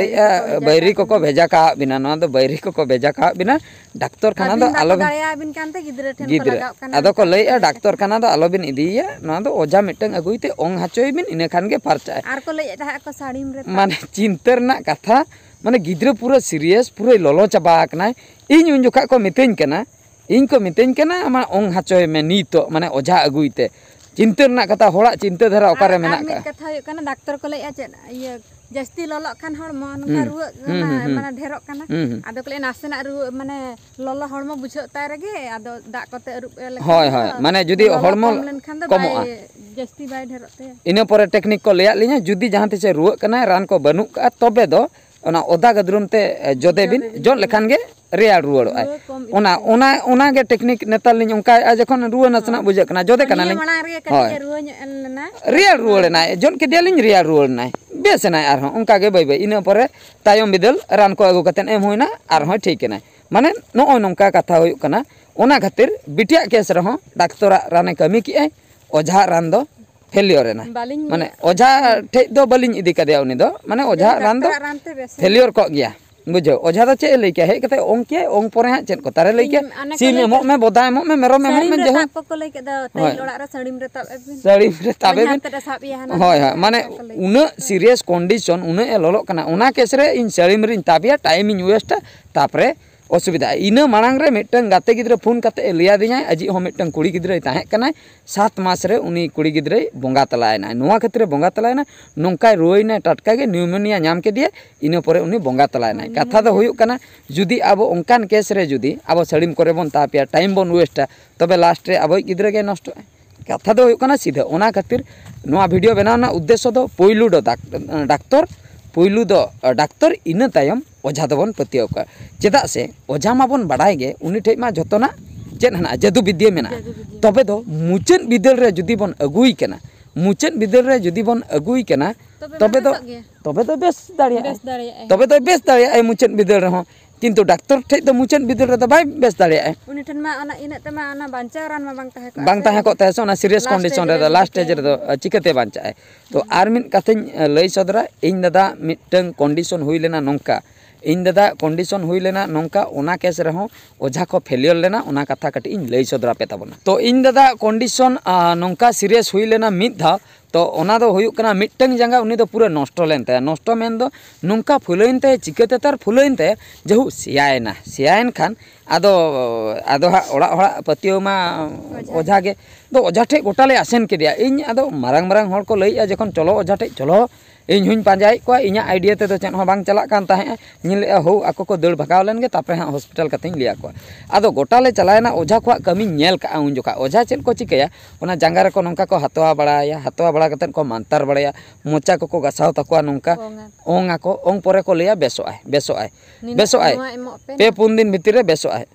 ᱵᱟᱹᱭᱨᱤ ᱞᱟᱹᱭᱮᱫᱼᱟ, ᱠᱚᱠᱚ ᱵᱟᱹᱭᱨᱤ ᱵᱷᱮᱡᱟ ᱠᱚᱠᱚ ᱠᱟᱜ ᱵᱤᱱᱟ, ᱱᱚᱣᱟ ᱫᱚ ᱵᱟᱹᱭᱨᱤ ᱠᱚᱠᱚ ᱵᱷᱮᱡᱟ ᱠᱟᱜ ᱵᱤᱱᱟ, ᱰᱟᱠᱛᱚᱨ ᱠᱷᱟᱱᱟ ᱫᱚ ᱟᱹᱵᱤᱱ ᱵᱟᱠᱚ ᱟᱞᱚᱵᱤᱱ, ᱫᱟᱲᱮᱭᱟᱵᱤᱱ ᱠᱟᱱᱛᱮ ᱜᱤᱫᱽᱨᱟᱹ ᱴᱷᱮᱱ ᱠᱚ ᱜᱤᱫᱽᱨᱟᱹ, ᱞᱟᱜᱟᱣ ᱠᱟᱱᱟ ᱟᱫᱚ ᱠᱚ ᱚᱱᱠᱟ ᱞᱟᱹᱭᱮᱫᱼᱟ, ᱠᱚ ᱞᱟᱹᱭᱮᱫᱼᱟ᱾ ᱰᱟᱠᱛᱚᱨ ᱠᱷᱟᱱᱟ ᱫᱚ ᱟᱞᱚᱵᱤᱱ ᱤᱫᱤᱭᱮᱭᱟ, ᱱᱚᱣᱟ ᱫᱚ ᱚᱡᱷᱟ ᱢᱤᱫᱴᱟᱝ ᱟᱹᱜᱩᱭ ᱛᱮ ᱚᱝ ᱦᱚᱪᱚᱭ ᱵᱤᱱ, ᱤᱱᱟᱹ ᱠᱷᱟᱱ ᱜᱮ ᱯᱷᱟᱨᱪᱟᱜᱼᱟᱭ᱾ ᱟᱨ ᱠᱚ ᱞᱟᱹᱭᱮᱫ ᱛᱟᱦᱮᱸᱫ ᱠᱚ ᱥᱟᱹᱲᱤᱢ ᱨᱮ ᱛᱟᱵ᱾ ᱢᱟᱱᱮ ᱪᱤᱱᱛᱟᱹ ᱨᱮᱱᱟᱜ ᱠᱟᱛᱷᱟ, ᱢᱟᱱᱮ ᱜᱤᱫᱽᱨᱟᱹ ᱯᱩᱨᱟᱹ ᱥᱤᱨᱤᱭᱟᱥ, ᱯᱩᱨᱟᱹᱭ ᱞᱚᱞᱚ ᱪᱟᱵᱟ ᱟᱠᱟᱱᱟᱭ᱾ ᱤᱧ ᱩᱱ ᱡᱚᱠᱷᱟᱜ ᱠᱚ ᱢᱤᱛᱟᱹᱧ ᱠᱟᱱᱟ, ᱤᱧ ᱠᱚ ᱢᱤᱛᱟᱹᱧ ᱠᱟᱱᱟ, "ᱟᱢᱟᱜ ᱚᱝ ᱦᱚᱪᱚᱭ ᱢᱮ ᱱᱤᱛᱚᱜ, ᱢᱟᱱᱮ ᱚᱡᱷᱟ ᱟᱹᱜᱩᱭ ᱛᱮ᱾" ᱪᱤᱱᱛᱟᱹ ᱨᱮᱱᱟᱜ ᱠᱟᱛᱷᱟ, ᱦᱚᱲᱟᱜ ᱪᱤᱱᱛᱟᱹ ᱫᱷᱟᱨᱟ ᱚᱠᱟᱨᱮ ᱟᱨ, ᱟᱨ ᱢᱮᱱᱟᱜ ᱢᱤᱫ ᱠᱟᱜᱼᱟ? ᱠᱟᱛᱷᱟ ᱦᱩᱭᱩᱜ ᱠᱟᱱᱟ, ᱰᱟᱠᱛᱚᱨ ᱠᱚ ᱞᱟᱹᱭᱮᱫᱼᱟ ᱪᱮᱫ, ᱤᱭᱟᱹ, ᱡᱟᱹᱥᱛᱤ ᱞᱚᱞᱚᱜ ᱠᱷᱟᱱ ᱦᱚᱲᱢᱚ ᱱᱚᱝᱠᱟ ᱦᱩᱸ, ᱨᱩᱣᱟᱹᱜ ᱦᱩᱸ, ᱠᱟᱱᱟ, ᱦᱩᱸ, ᱦᱩᱸ᱾ ᱢᱟᱱᱮ ᱰᱷᱮᱨᱚᱜ ᱠᱟᱱᱟ᱾ ᱦᱩᱸ, ᱦᱩᱸ᱾ ᱟᱫᱚ ᱠᱚ ᱞᱟᱹᱭᱟ ᱱᱟᱥᱮᱱᱟᱜ ᱨᱩᱣᱟᱹ, ᱢᱟᱱᱮ ᱞᱚᱞᱚ ᱦᱚᱲᱢᱚ ᱵᱩᱡᱷᱟᱹᱜ ᱛᱟᱭ ᱨᱮᱜᱮ, ᱟᱫᱚ ᱫᱟᱜ ᱠᱚᱛᱮ ᱟᱹᱨᱩᱵ ᱞᱮᱠᱷᱟᱱ ᱦᱳᱭ, ᱫᱚ ᱦᱳᱭ᱾ ᱢᱟᱱᱮ ᱡᱩᱫᱤ ᱞᱚᱞᱚ ᱦᱚᱲᱢᱚ ᱠᱚᱢ ᱞᱮᱱᱠᱷᱟᱱ ᱫᱚ ᱠᱚᱢᱚᱜᱼᱟ᱾ ᱵᱟᱭ, ᱡᱟᱹᱥᱛᱤ ᱵᱟᱭ ᱰᱷᱮᱨᱚᱜ ᱛᱟᱭᱟ᱾ ᱤᱱᱟᱹ ᱯᱚᱨᱮ ᱴᱮᱠᱱᱤᱠ ᱠᱚ ᱞᱟᱹᱭᱟᱫ ᱞᱤᱧᱟ, ᱡᱩᱫᱤ ᱡᱟᱦᱟᱸ ᱛᱤᱥᱮ ᱨᱩᱣᱟᱹᱜ ᱠᱟᱱᱟᱭ, ᱨᱟᱱ ᱠᱚ ᱵᱟᱹᱱᱩᱜ ᱠᱟᱜᱼᱟ, ᱛᱚᱵᱮ ᱫᱚ ᱚᱱᱟ ᱚᱫᱟ ᱜᱟᱹᱫᱽᱨᱩᱢ ᱛᱮ, ᱮ, ᱡᱚᱫᱮ ᱵᱤᱱ, ᱡᱚᱫᱮ ᱵᱤᱱ᱾ ᱡᱚᱫ ᱞᱮᱠᱷᱟᱱ ᱜᱮ ᱨᱮᱭᱟᱲ ᱨᱩᱣᱟᱹᱲᱚᱜᱼᱟᱭ᱾ ᱨᱩᱣᱟᱹ ᱠᱚᱢ ᱚᱱᱟ, ᱤᱫᱤᱜᱼᱟ᱾ ᱚᱱᱟ, ᱚᱱᱟ ᱜᱮ ᱴᱮᱠᱱᱤᱠ ᱱᱮᱛᱟᱨ ᱞᱤᱧ ᱚᱱᱠᱟᱭᱮᱫᱼᱟ, ᱡᱚᱠᱷᱚᱱ ᱨᱩᱣᱟᱹ ᱱᱟᱥᱮᱱᱟᱜ ᱦᱳᱭ᱾ ᱵᱩᱡᱷᱟᱹᱜ ᱠᱟᱱᱟ, ᱡᱚᱫᱮ ᱱᱤᱭᱟᱹ ᱠᱟᱱᱟᱞᱤᱧ᱾ ᱢᱟᱲᱟᱝ ᱨᱮᱜᱮ ᱠᱟᱹᱴᱤᱡ ᱦᱳᱭ᱾ ᱮ ᱨᱩᱣᱟᱹ ᱧᱚᱜ ᱮᱱ ᱞᱮᱱᱟ᱾ ᱨᱮᱭᱟᱲ ᱨᱩᱣᱟᱹᱲ ᱮᱱᱟᱭ, ᱡᱚᱫ ᱠᱮᱫᱮᱭᱟᱞᱤᱧ, ᱨᱮᱭᱟᱲ ᱨᱩᱣᱟᱹᱲ ᱮᱱᱟᱭ, ᱵᱮᱥ ᱮᱱᱟᱭ ᱟᱨᱦᱚᱸ ᱚᱱᱠᱟ ᱜᱮ ᱵᱟᱹᱭ ᱵᱟᱹᱭ᱾ ᱤᱱᱟᱹ ᱯᱚᱨᱮ ᱛᱟᱭᱚᱢ ᱵᱤᱫᱟᱹᱞ ᱨᱟᱱ ᱠᱚ ᱟᱹᱜᱩ ᱠᱟᱛᱮᱫ ᱮᱢ ᱦᱩᱭᱱᱟ, ᱟᱨᱦᱚᱸᱭ ᱴᱷᱤᱠ ᱮᱱᱟᱭ᱾ ᱢᱟᱱᱮ ᱱᱚᱜᱼᱚᱭ ᱱᱚᱝᱠᱟ ᱠᱟᱛᱷᱟ ᱦᱩᱭᱩᱜ ᱠᱟᱱᱟ᱾ ᱚᱱᱟ ᱠᱷᱟᱹᱛᱤᱨ ᱵᱤᱴᱤᱭᱟᱜ ᱠᱮᱥ ᱨᱮᱦᱚᱸ ᱰᱟᱠᱛᱚᱨᱟᱜ ᱨᱟᱱᱮ ᱠᱟᱹᱢᱤ ᱠᱮᱜᱼᱟᱭ, ᱚᱡᱷᱟᱜ ᱨᱟᱱ ᱫᱚ ᱯᱷᱮᱞᱤᱭᱚᱨ ᱮᱱᱟ᱾ ᱵᱟᱹᱞᱤᱧ ᱢᱟᱱᱮ ᱚᱡᱷᱟ ᱴᱷᱮᱡ ᱫᱚ ᱵᱟᱹᱞᱤᱧ ᱤᱫᱤ ᱠᱟᱫᱮᱭᱟ ᱩᱱᱤ ᱫᱚ, ᱢᱟᱱᱮ ᱚᱡᱷᱟᱜ ᱨᱟᱱ ᱫᱚ ᱰᱟᱠᱛᱚᱨᱟᱜ ᱨᱟᱱ ᱛᱮ ᱵᱮᱥ ᱮᱱᱟ᱾ ᱯᱷᱮᱞᱤᱭᱚᱨ ᱠᱚᱜ ᱜᱮᱭᱟ᱾ ᱵᱩᱡᱷᱟᱹᱣ, ᱚᱡᱷᱟ ᱫᱚ ᱪᱮᱫ ᱮ ᱞᱟᱹᱭ ᱠᱮᱭᱟ? ᱦᱮᱡ ᱠᱟᱛᱮ ᱚᱝ ᱠᱮᱭᱟᱭ, ᱚᱝ ᱯᱚᱨᱮ ᱦᱟᱸᱜ ᱪᱮᱫ ᱠᱚ ᱛᱟᱨᱮ ᱞᱟᱹᱭ ᱠᱮᱭᱟ? ᱥᱤᱢ, ᱚᱱᱮ ᱠᱚ ᱥᱤᱢ ᱞᱟᱹᱭ ᱮᱢᱚᱜ ᱠᱮᱫ, ᱢᱮ, ᱵᱚᱫᱟ ᱮᱢᱚᱜ ᱢᱮ, ᱢᱮᱨᱚᱢ ᱮᱢᱚᱜ ᱥᱟᱹᱲᱤᱢ ᱢᱮ, ᱨᱮ ᱡᱟᱹᱦᱩ᱾ ᱛᱟᱵ ᱠᱚᱠᱚ ᱞᱟᱹᱭ ᱠᱮᱫ ᱫᱚ, ᱛᱟᱹᱭ ᱦᱳᱭ᱾ ᱚᱲᱟᱜ ᱨᱮ ᱥᱟᱹᱲᱤᱢ ᱨᱮ ᱛᱟᱵ ᱮ ᱵᱤᱱ᱾ ᱥᱟᱹᱲᱤᱢ ᱨᱮ ᱛᱟᱵ ᱮ ᱵᱚᱡᱷᱟ ᱵᱤᱱ᱾ ᱛᱮᱫ ᱮ ᱥᱟᱵ ᱮᱭᱟ ᱦᱟᱱᱟ ᱦᱳᱭ, ᱫᱷᱟᱨᱮ ᱦᱳᱭ, ᱠᱷᱚᱱ ᱢᱟᱱᱮ ᱚᱱᱠᱟ ᱠᱚ ᱞᱟᱹᱭ ᱩᱱᱟᱹᱜ ᱠᱮᱫ ᱫᱚ᱾ Serious condition, ᱩᱱᱟᱹᱜ ᱮ ᱞᱚᱞᱚᱜ ᱠᱟᱱᱟ, ᱚᱱᱟ case ᱨᱮ ᱤᱧ ᱥᱟᱹᱲᱤᱢ ᱨᱤᱧ ᱛᱟᱵ ᱮᱭᱟ, time ᱤᱧ waste ᱟ, ᱛᱟᱯᱚᱨᱮ ᱚᱥᱩᱵᱤᱫᱷᱟ᱾ ᱤᱱᱟᱹ ᱢᱟᱲᱟᱝ ᱨᱮ ᱢᱤᱫᱴᱟᱝ ᱜᱟᱛᱮ ᱜᱤᱫᱽᱨᱟᱹ ᱯᱷᱳᱱ ᱠᱟᱛᱮ ᱮ ᱞᱟᱹᱭᱟᱫᱤᱧᱟᱭ, ᱟᱡᱤᱡ ᱦᱚᱸ ᱢᱤᱫᱴᱟᱝ ᱠᱩᱲᱤ ᱜᱤᱫᱽᱨᱟᱹᱭ ᱛᱟᱦᱮᱸ ᱠᱟᱱᱟᱭ, ᱥᱟᱛ ᱢᱟᱥ ᱨᱮ ᱩᱱᱤ ᱠᱩᱲᱤ ᱜᱤᱫᱽᱨᱟᱹᱭ ᱵᱚᱸᱜᱟ ᱛᱟᱞᱟᱭᱮᱱᱟᱭ᱾ ᱱᱚᱣᱟ ᱠᱷᱟᱹᱛᱤᱨ ᱮ ᱵᱚᱸᱜᱟ ᱛᱟᱞᱟᱭᱮᱱᱟ, ᱱᱚᱝᱠᱟᱭ ᱨᱩᱣᱟᱹᱭᱮᱱᱟᱭ, ᱴᱟᱴᱠᱟ ᱜᱮ pneumonia ᱧᱟᱢ ᱠᱮᱫᱮᱭᱟ, ᱤᱱᱟᱹ ᱯᱚᱨᱮ ᱩᱱᱤ ᱵᱚᱸᱜᱟ ᱛᱟᱞᱟᱭᱮᱱᱟᱭ᱾ ᱦᱳᱭ, ᱠᱟᱛᱷᱟ ᱫᱚ ᱦᱩᱭᱩᱜ ᱠᱟᱱᱟ, ᱡᱩᱫᱤ ᱟᱵᱚ ᱚᱱᱠᱟᱱ case ᱨᱮ ᱡᱩᱫᱤ ᱟᱵᱚ ᱥᱟᱹᱲᱤᱢ ᱠᱚᱨᱮ ᱵᱚᱱ ᱛᱟᱯᱮᱭᱟ, time ᱵᱚᱱ waste ᱟ, ᱛᱚᱵᱮ last ᱨᱮ ᱟᱵᱚᱭᱤᱡ ᱜᱤᱫᱽᱨᱟᱹ ᱜᱮ ᱱᱚᱥᱴᱚᱜᱼᱟᱭ᱾ ᱠᱟᱛᱷᱟ ᱫᱚ ᱦᱩᱭᱩᱜ ᱠᱟᱱᱟ ᱥᱤᱫᱷᱟᱹ᱾ ᱚᱱᱟ ᱠᱷᱟᱹᱛᱤᱨ ᱱᱚᱣᱟ video ᱵᱮᱱᱟᱣ ᱨᱮᱱᱟᱜ ᱩᱫᱽᱫᱮᱥᱥᱚ ᱫᱚ ᱯᱳᱭᱞᱳ ᱫᱚ ᱰᱟᱠ-, ᱰᱟᱠᱛᱚᱨ, ᱯᱳᱭᱞᱳ ᱫᱚ, ᱟ, ᱰᱟᱠᱛᱚᱨ, ᱤᱱᱟᱹ ᱛᱟᱭᱚᱢ ᱚᱡᱷᱟ ᱫᱚᱵᱚᱱ ᱯᱟᱹᱛᱭᱟᱹᱣ ᱠᱚᱣᱟ᱾ ᱪᱮᱫᱟᱜ ᱥᱮ ᱚᱡᱷᱟ ᱢᱟᱵᱚᱱ ᱵᱟᱰᱟᱭ ᱜᱮ, ᱩᱱᱤ ᱴᱷᱮᱡ ᱢᱟ ᱡᱷᱚᱛᱚᱱᱟᱜ ᱪᱮᱫ ᱦᱮᱱᱟᱜᱼᱟ, ᱡᱟᱹᱫᱩ ᱵᱤᱫᱽᱭᱟᱹ ᱢᱮᱱᱟᱜᱼᱟ᱾ ᱡᱟᱹᱫᱩ ᱵᱤᱫᱽᱭᱟᱹ᱾ ᱛᱚᱵᱮ ᱫᱚ ᱢᱩᱪᱟᱹᱫ ᱵᱤᱫᱟᱹᱞ ᱨᱮ ᱡᱩᱫᱤ ᱵᱚᱱ ᱟᱹᱜᱩᱭ ᱠᱟᱱᱟ, ᱢᱩᱪᱟᱹᱫ ᱵᱤᱫᱟᱹᱞ ᱨᱮ ᱡᱩᱫᱤ ᱵᱚᱱ ᱟᱹᱜᱩᱭ ᱠᱟᱱᱟ, ᱛᱚᱵᱮ ᱛᱚᱵᱮ ᱢᱟ ᱫᱚ, ᱵᱮᱥᱚᱜ ᱜᱮᱭᱟ᱾ ᱛᱚᱵᱮ ᱫᱚ ᱵᱮᱥ ᱫᱟᱲᱮᱭᱟᱜᱼᱟᱭ᱾ ᱵᱮᱥ ᱫᱟᱲᱮᱭᱟᱜᱼᱟᱭ᱾ ᱛᱚᱵᱮ ᱫᱚ ᱵᱮᱥ ᱫᱟᱲᱮᱭᱟᱜᱼᱟᱭ ᱢᱩᱪᱟᱹᱫ ᱵᱤᱫᱟᱹᱞ ᱨᱮᱦᱚᱸ᱾ ᱠᱤᱱᱛᱩ ᱰᱟᱠᱛᱚᱨ ᱴᱷᱮᱡ ᱫᱚ ᱢᱩᱪᱟᱹᱫ ᱵᱤᱫᱟᱹᱞ ᱨᱮᱫᱚ ᱵᱟᱭ ᱵᱮᱥ ᱫᱟᱲᱮᱭᱟᱜᱼᱟᱭ᱾ ᱩᱱᱤ ᱴᱷᱮᱱ ᱢᱟ ᱚᱱᱟ ᱤᱱᱟᱹᱜ ᱛᱮᱢᱟ ᱚᱱᱟ ᱵᱟᱧᱪᱟᱣ ᱨᱟᱱ ᱢᱟ ᱵᱟᱝ ᱛᱟᱦᱮᱸ ᱠᱚᱜᱼᱟ ᱵᱟᱝ ᱥᱮ᱾ ᱛᱟᱦᱮᱸ ᱠᱚᱜ ᱛᱟᱭᱟ ᱥᱮ, ᱚᱱᱟ serious Last stage condition ᱨᱮ ᱨᱮᱫᱚ, ᱡᱩᱫᱤ last stage ᱪᱤᱠᱟᱹᱭᱟ᱾ ᱨᱮᱫᱚ, ᱟ, ᱪᱤᱠᱟᱹᱛᱮ ᱵᱟᱧᱪᱟᱜᱼᱟᱭ? ᱛᱚ, ᱦᱩᱸ᱾ ᱟᱨ ᱢᱤᱫ ᱠᱟᱛᱷᱟᱧ, ᱟ, ᱞᱟᱹᱭ ᱥᱚᱫᱚᱨᱟ, ᱤᱧ ᱫᱟᱫᱟ ᱢᱤᱫᱴᱟᱝ condition ᱦᱩᱭ ᱞᱮᱱᱟ ᱱᱚᱝᱠᱟ, ᱤᱧ ᱫᱟᱫᱟ condition ᱦᱩᱭ ᱞᱮᱱᱟ ᱱᱚᱝᱠᱟ, ᱚᱱᱟ case ᱨᱮᱦᱚᱸ ᱚᱡᱷᱟ ᱠᱚ failure ᱞᱮᱱᱟ, ᱚᱱᱟ ᱠᱟᱛᱷᱟ ᱠᱟᱹᱴᱤᱡ ᱤᱧ ᱞᱟᱹᱭ ᱥᱚᱫᱚᱨ ᱟᱯᱮ ᱛᱟᱵᱚᱱᱟ᱾ ᱛᱚ, ᱤᱧ ᱫᱟᱫᱟ condition, ᱟ, ᱱᱚᱝᱠᱟ serious ᱦᱩᱭ ᱞᱮᱱᱟ ᱢᱤᱫ ᱫᱷᱟᱣ, ᱛᱚ, ᱚᱱᱟ ᱫᱚ ᱦᱩᱭᱩᱜ ᱠᱟᱱᱟ ᱢᱤᱫᱴᱟᱝ ᱡᱟᱸᱜᱟ ᱩᱱᱤ ᱫᱚ ᱯᱩᱨᱟᱹ ᱱᱚᱥᱴᱚ ᱞᱮᱱ ᱛᱟᱭᱟ᱾ ᱱᱚᱥᱴᱚ ᱢᱮᱱ ᱫᱚ ᱱᱚᱝᱠᱟ ᱯᱷᱩᱞᱟᱹᱭᱮᱱ ᱛᱟᱭᱟ, ᱪᱤᱠᱟᱹᱛᱮ ᱛᱟᱨ ᱯᱷᱩᱞᱟᱹᱭᱮᱱ ᱛᱟᱭᱟ, ᱡᱮᱦᱩ ᱥᱮᱭᱟᱭᱮᱱᱟ᱾ ᱥᱮᱭᱟᱭᱮᱱ ᱠᱷᱟᱱ ᱟᱫᱚ, ᱟᱫᱚ ᱦᱟᱸᱜ ᱚᱲᱟᱜ ᱦᱚᱲᱟᱜ ᱯᱟᱹᱛᱭᱟᱹᱣ ᱢᱟ ᱚᱡᱷᱟ᱾ ᱚᱡᱷᱟ ᱜᱮ᱾ ᱫᱚ ᱚᱡᱷᱟ ᱴᱷᱮᱡ ᱜᱚᱴᱟ ᱞᱮ ᱟᱥᱮᱱ ᱠᱮᱫᱮᱭᱟ᱾ ᱤᱧ ᱟᱫᱚ ᱢᱟᱨᱟᱝ ᱢᱟᱨᱟᱝ ᱦᱚᱲ ᱠᱚ ᱞᱟᱹᱭᱮᱜᱼᱟ ᱡᱚᱠᱷᱚᱱ, "ᱪᱚᱞᱚ ᱚᱡᱷᱟ ᱴᱷᱮᱡ ᱪᱚᱞᱚ", ᱤᱧ ᱦᱚᱧ ᱯᱟᱸᱡᱟᱭᱮᱫ ᱠᱚᱣᱟ, ᱤᱧᱟᱹᱜ idea ᱛᱮᱫᱚ ᱪᱮᱫ ᱦᱚᱸ ᱵᱟᱝ ᱪᱟᱞᱟᱜ ᱠᱟᱱ ᱛᱟᱦᱮᱸᱜᱼᱟ᱾ ᱤᱧ ᱞᱟᱹᱭᱮᱜᱼᱟ, "ᱦᱳ, ᱟᱠᱚ ᱠᱚ ᱫᱟᱹᱲ ᱵᱷᱟᱜᱟᱣ ᱞᱮᱱ ᱜᱮ, ᱛᱟᱯᱚᱨᱮ ᱦᱟᱸᱜ hospital ᱠᱟᱛᱮᱧ ᱞᱟᱹᱭ ᱟᱠᱚᱣᱟ᱾" ᱟᱫᱚ ᱜᱚᱴᱟ ᱞᱮ ᱪᱟᱞᱟᱣᱮᱱᱟ, ᱚᱡᱷᱟ ᱠᱚᱣᱟᱜ ᱠᱟᱹᱢᱤᱧ ᱧᱮᱞ ᱠᱟᱜᱼᱟ ᱩᱱ ᱡᱚᱠᱷᱟᱜ᱾ ᱚᱡᱷᱟ ᱪᱮᱫ ᱠᱚ ᱪᱤᱠᱟᱹᱭᱟ, ᱚᱱᱟ ᱡᱟᱸᱜᱟ ᱨᱮᱠᱚ ᱱᱚᱝᱠᱟ ᱠᱚ ᱦᱟᱛᱣᱟ ᱵᱟᱲᱟᱭᱟ, ᱦᱟᱛᱣᱟ ᱵᱟᱲᱟ ᱠᱟᱛᱮᱫ ᱠᱚ ᱢᱟᱱᱛᱟᱨ ᱵᱟᱲᱟᱭᱟ, ᱢᱚᱪᱟ ᱠᱚᱠᱚ ᱜᱟᱥᱟᱣ ᱛᱟᱠᱚᱣᱟ ᱱᱚᱝᱠᱟ, ᱚᱝᱟ᱾ ᱚᱝ ᱟᱠᱚ, ᱚᱝ ᱯᱚᱨᱮ ᱠᱚ ᱞᱟᱹᱭᱟ, "ᱵᱮᱥᱚᱜᱼᱟᱭ, ᱵᱮᱥᱚᱜᱼᱟᱭ, ᱱᱤᱱᱟᱹᱜ ᱵᱮᱥᱚᱜᱼᱟᱭ, ᱱᱚᱣᱟ ᱮᱢᱚᱜ ᱯᱮ, ᱯᱮ ᱱᱤᱱᱟᱹᱜ ᱯᱩᱱ ᱫᱤᱱ ᱵᱷᱤᱛᱤᱨ ᱨᱮ ᱵᱮᱥᱚᱜᱼᱟᱭ᱾"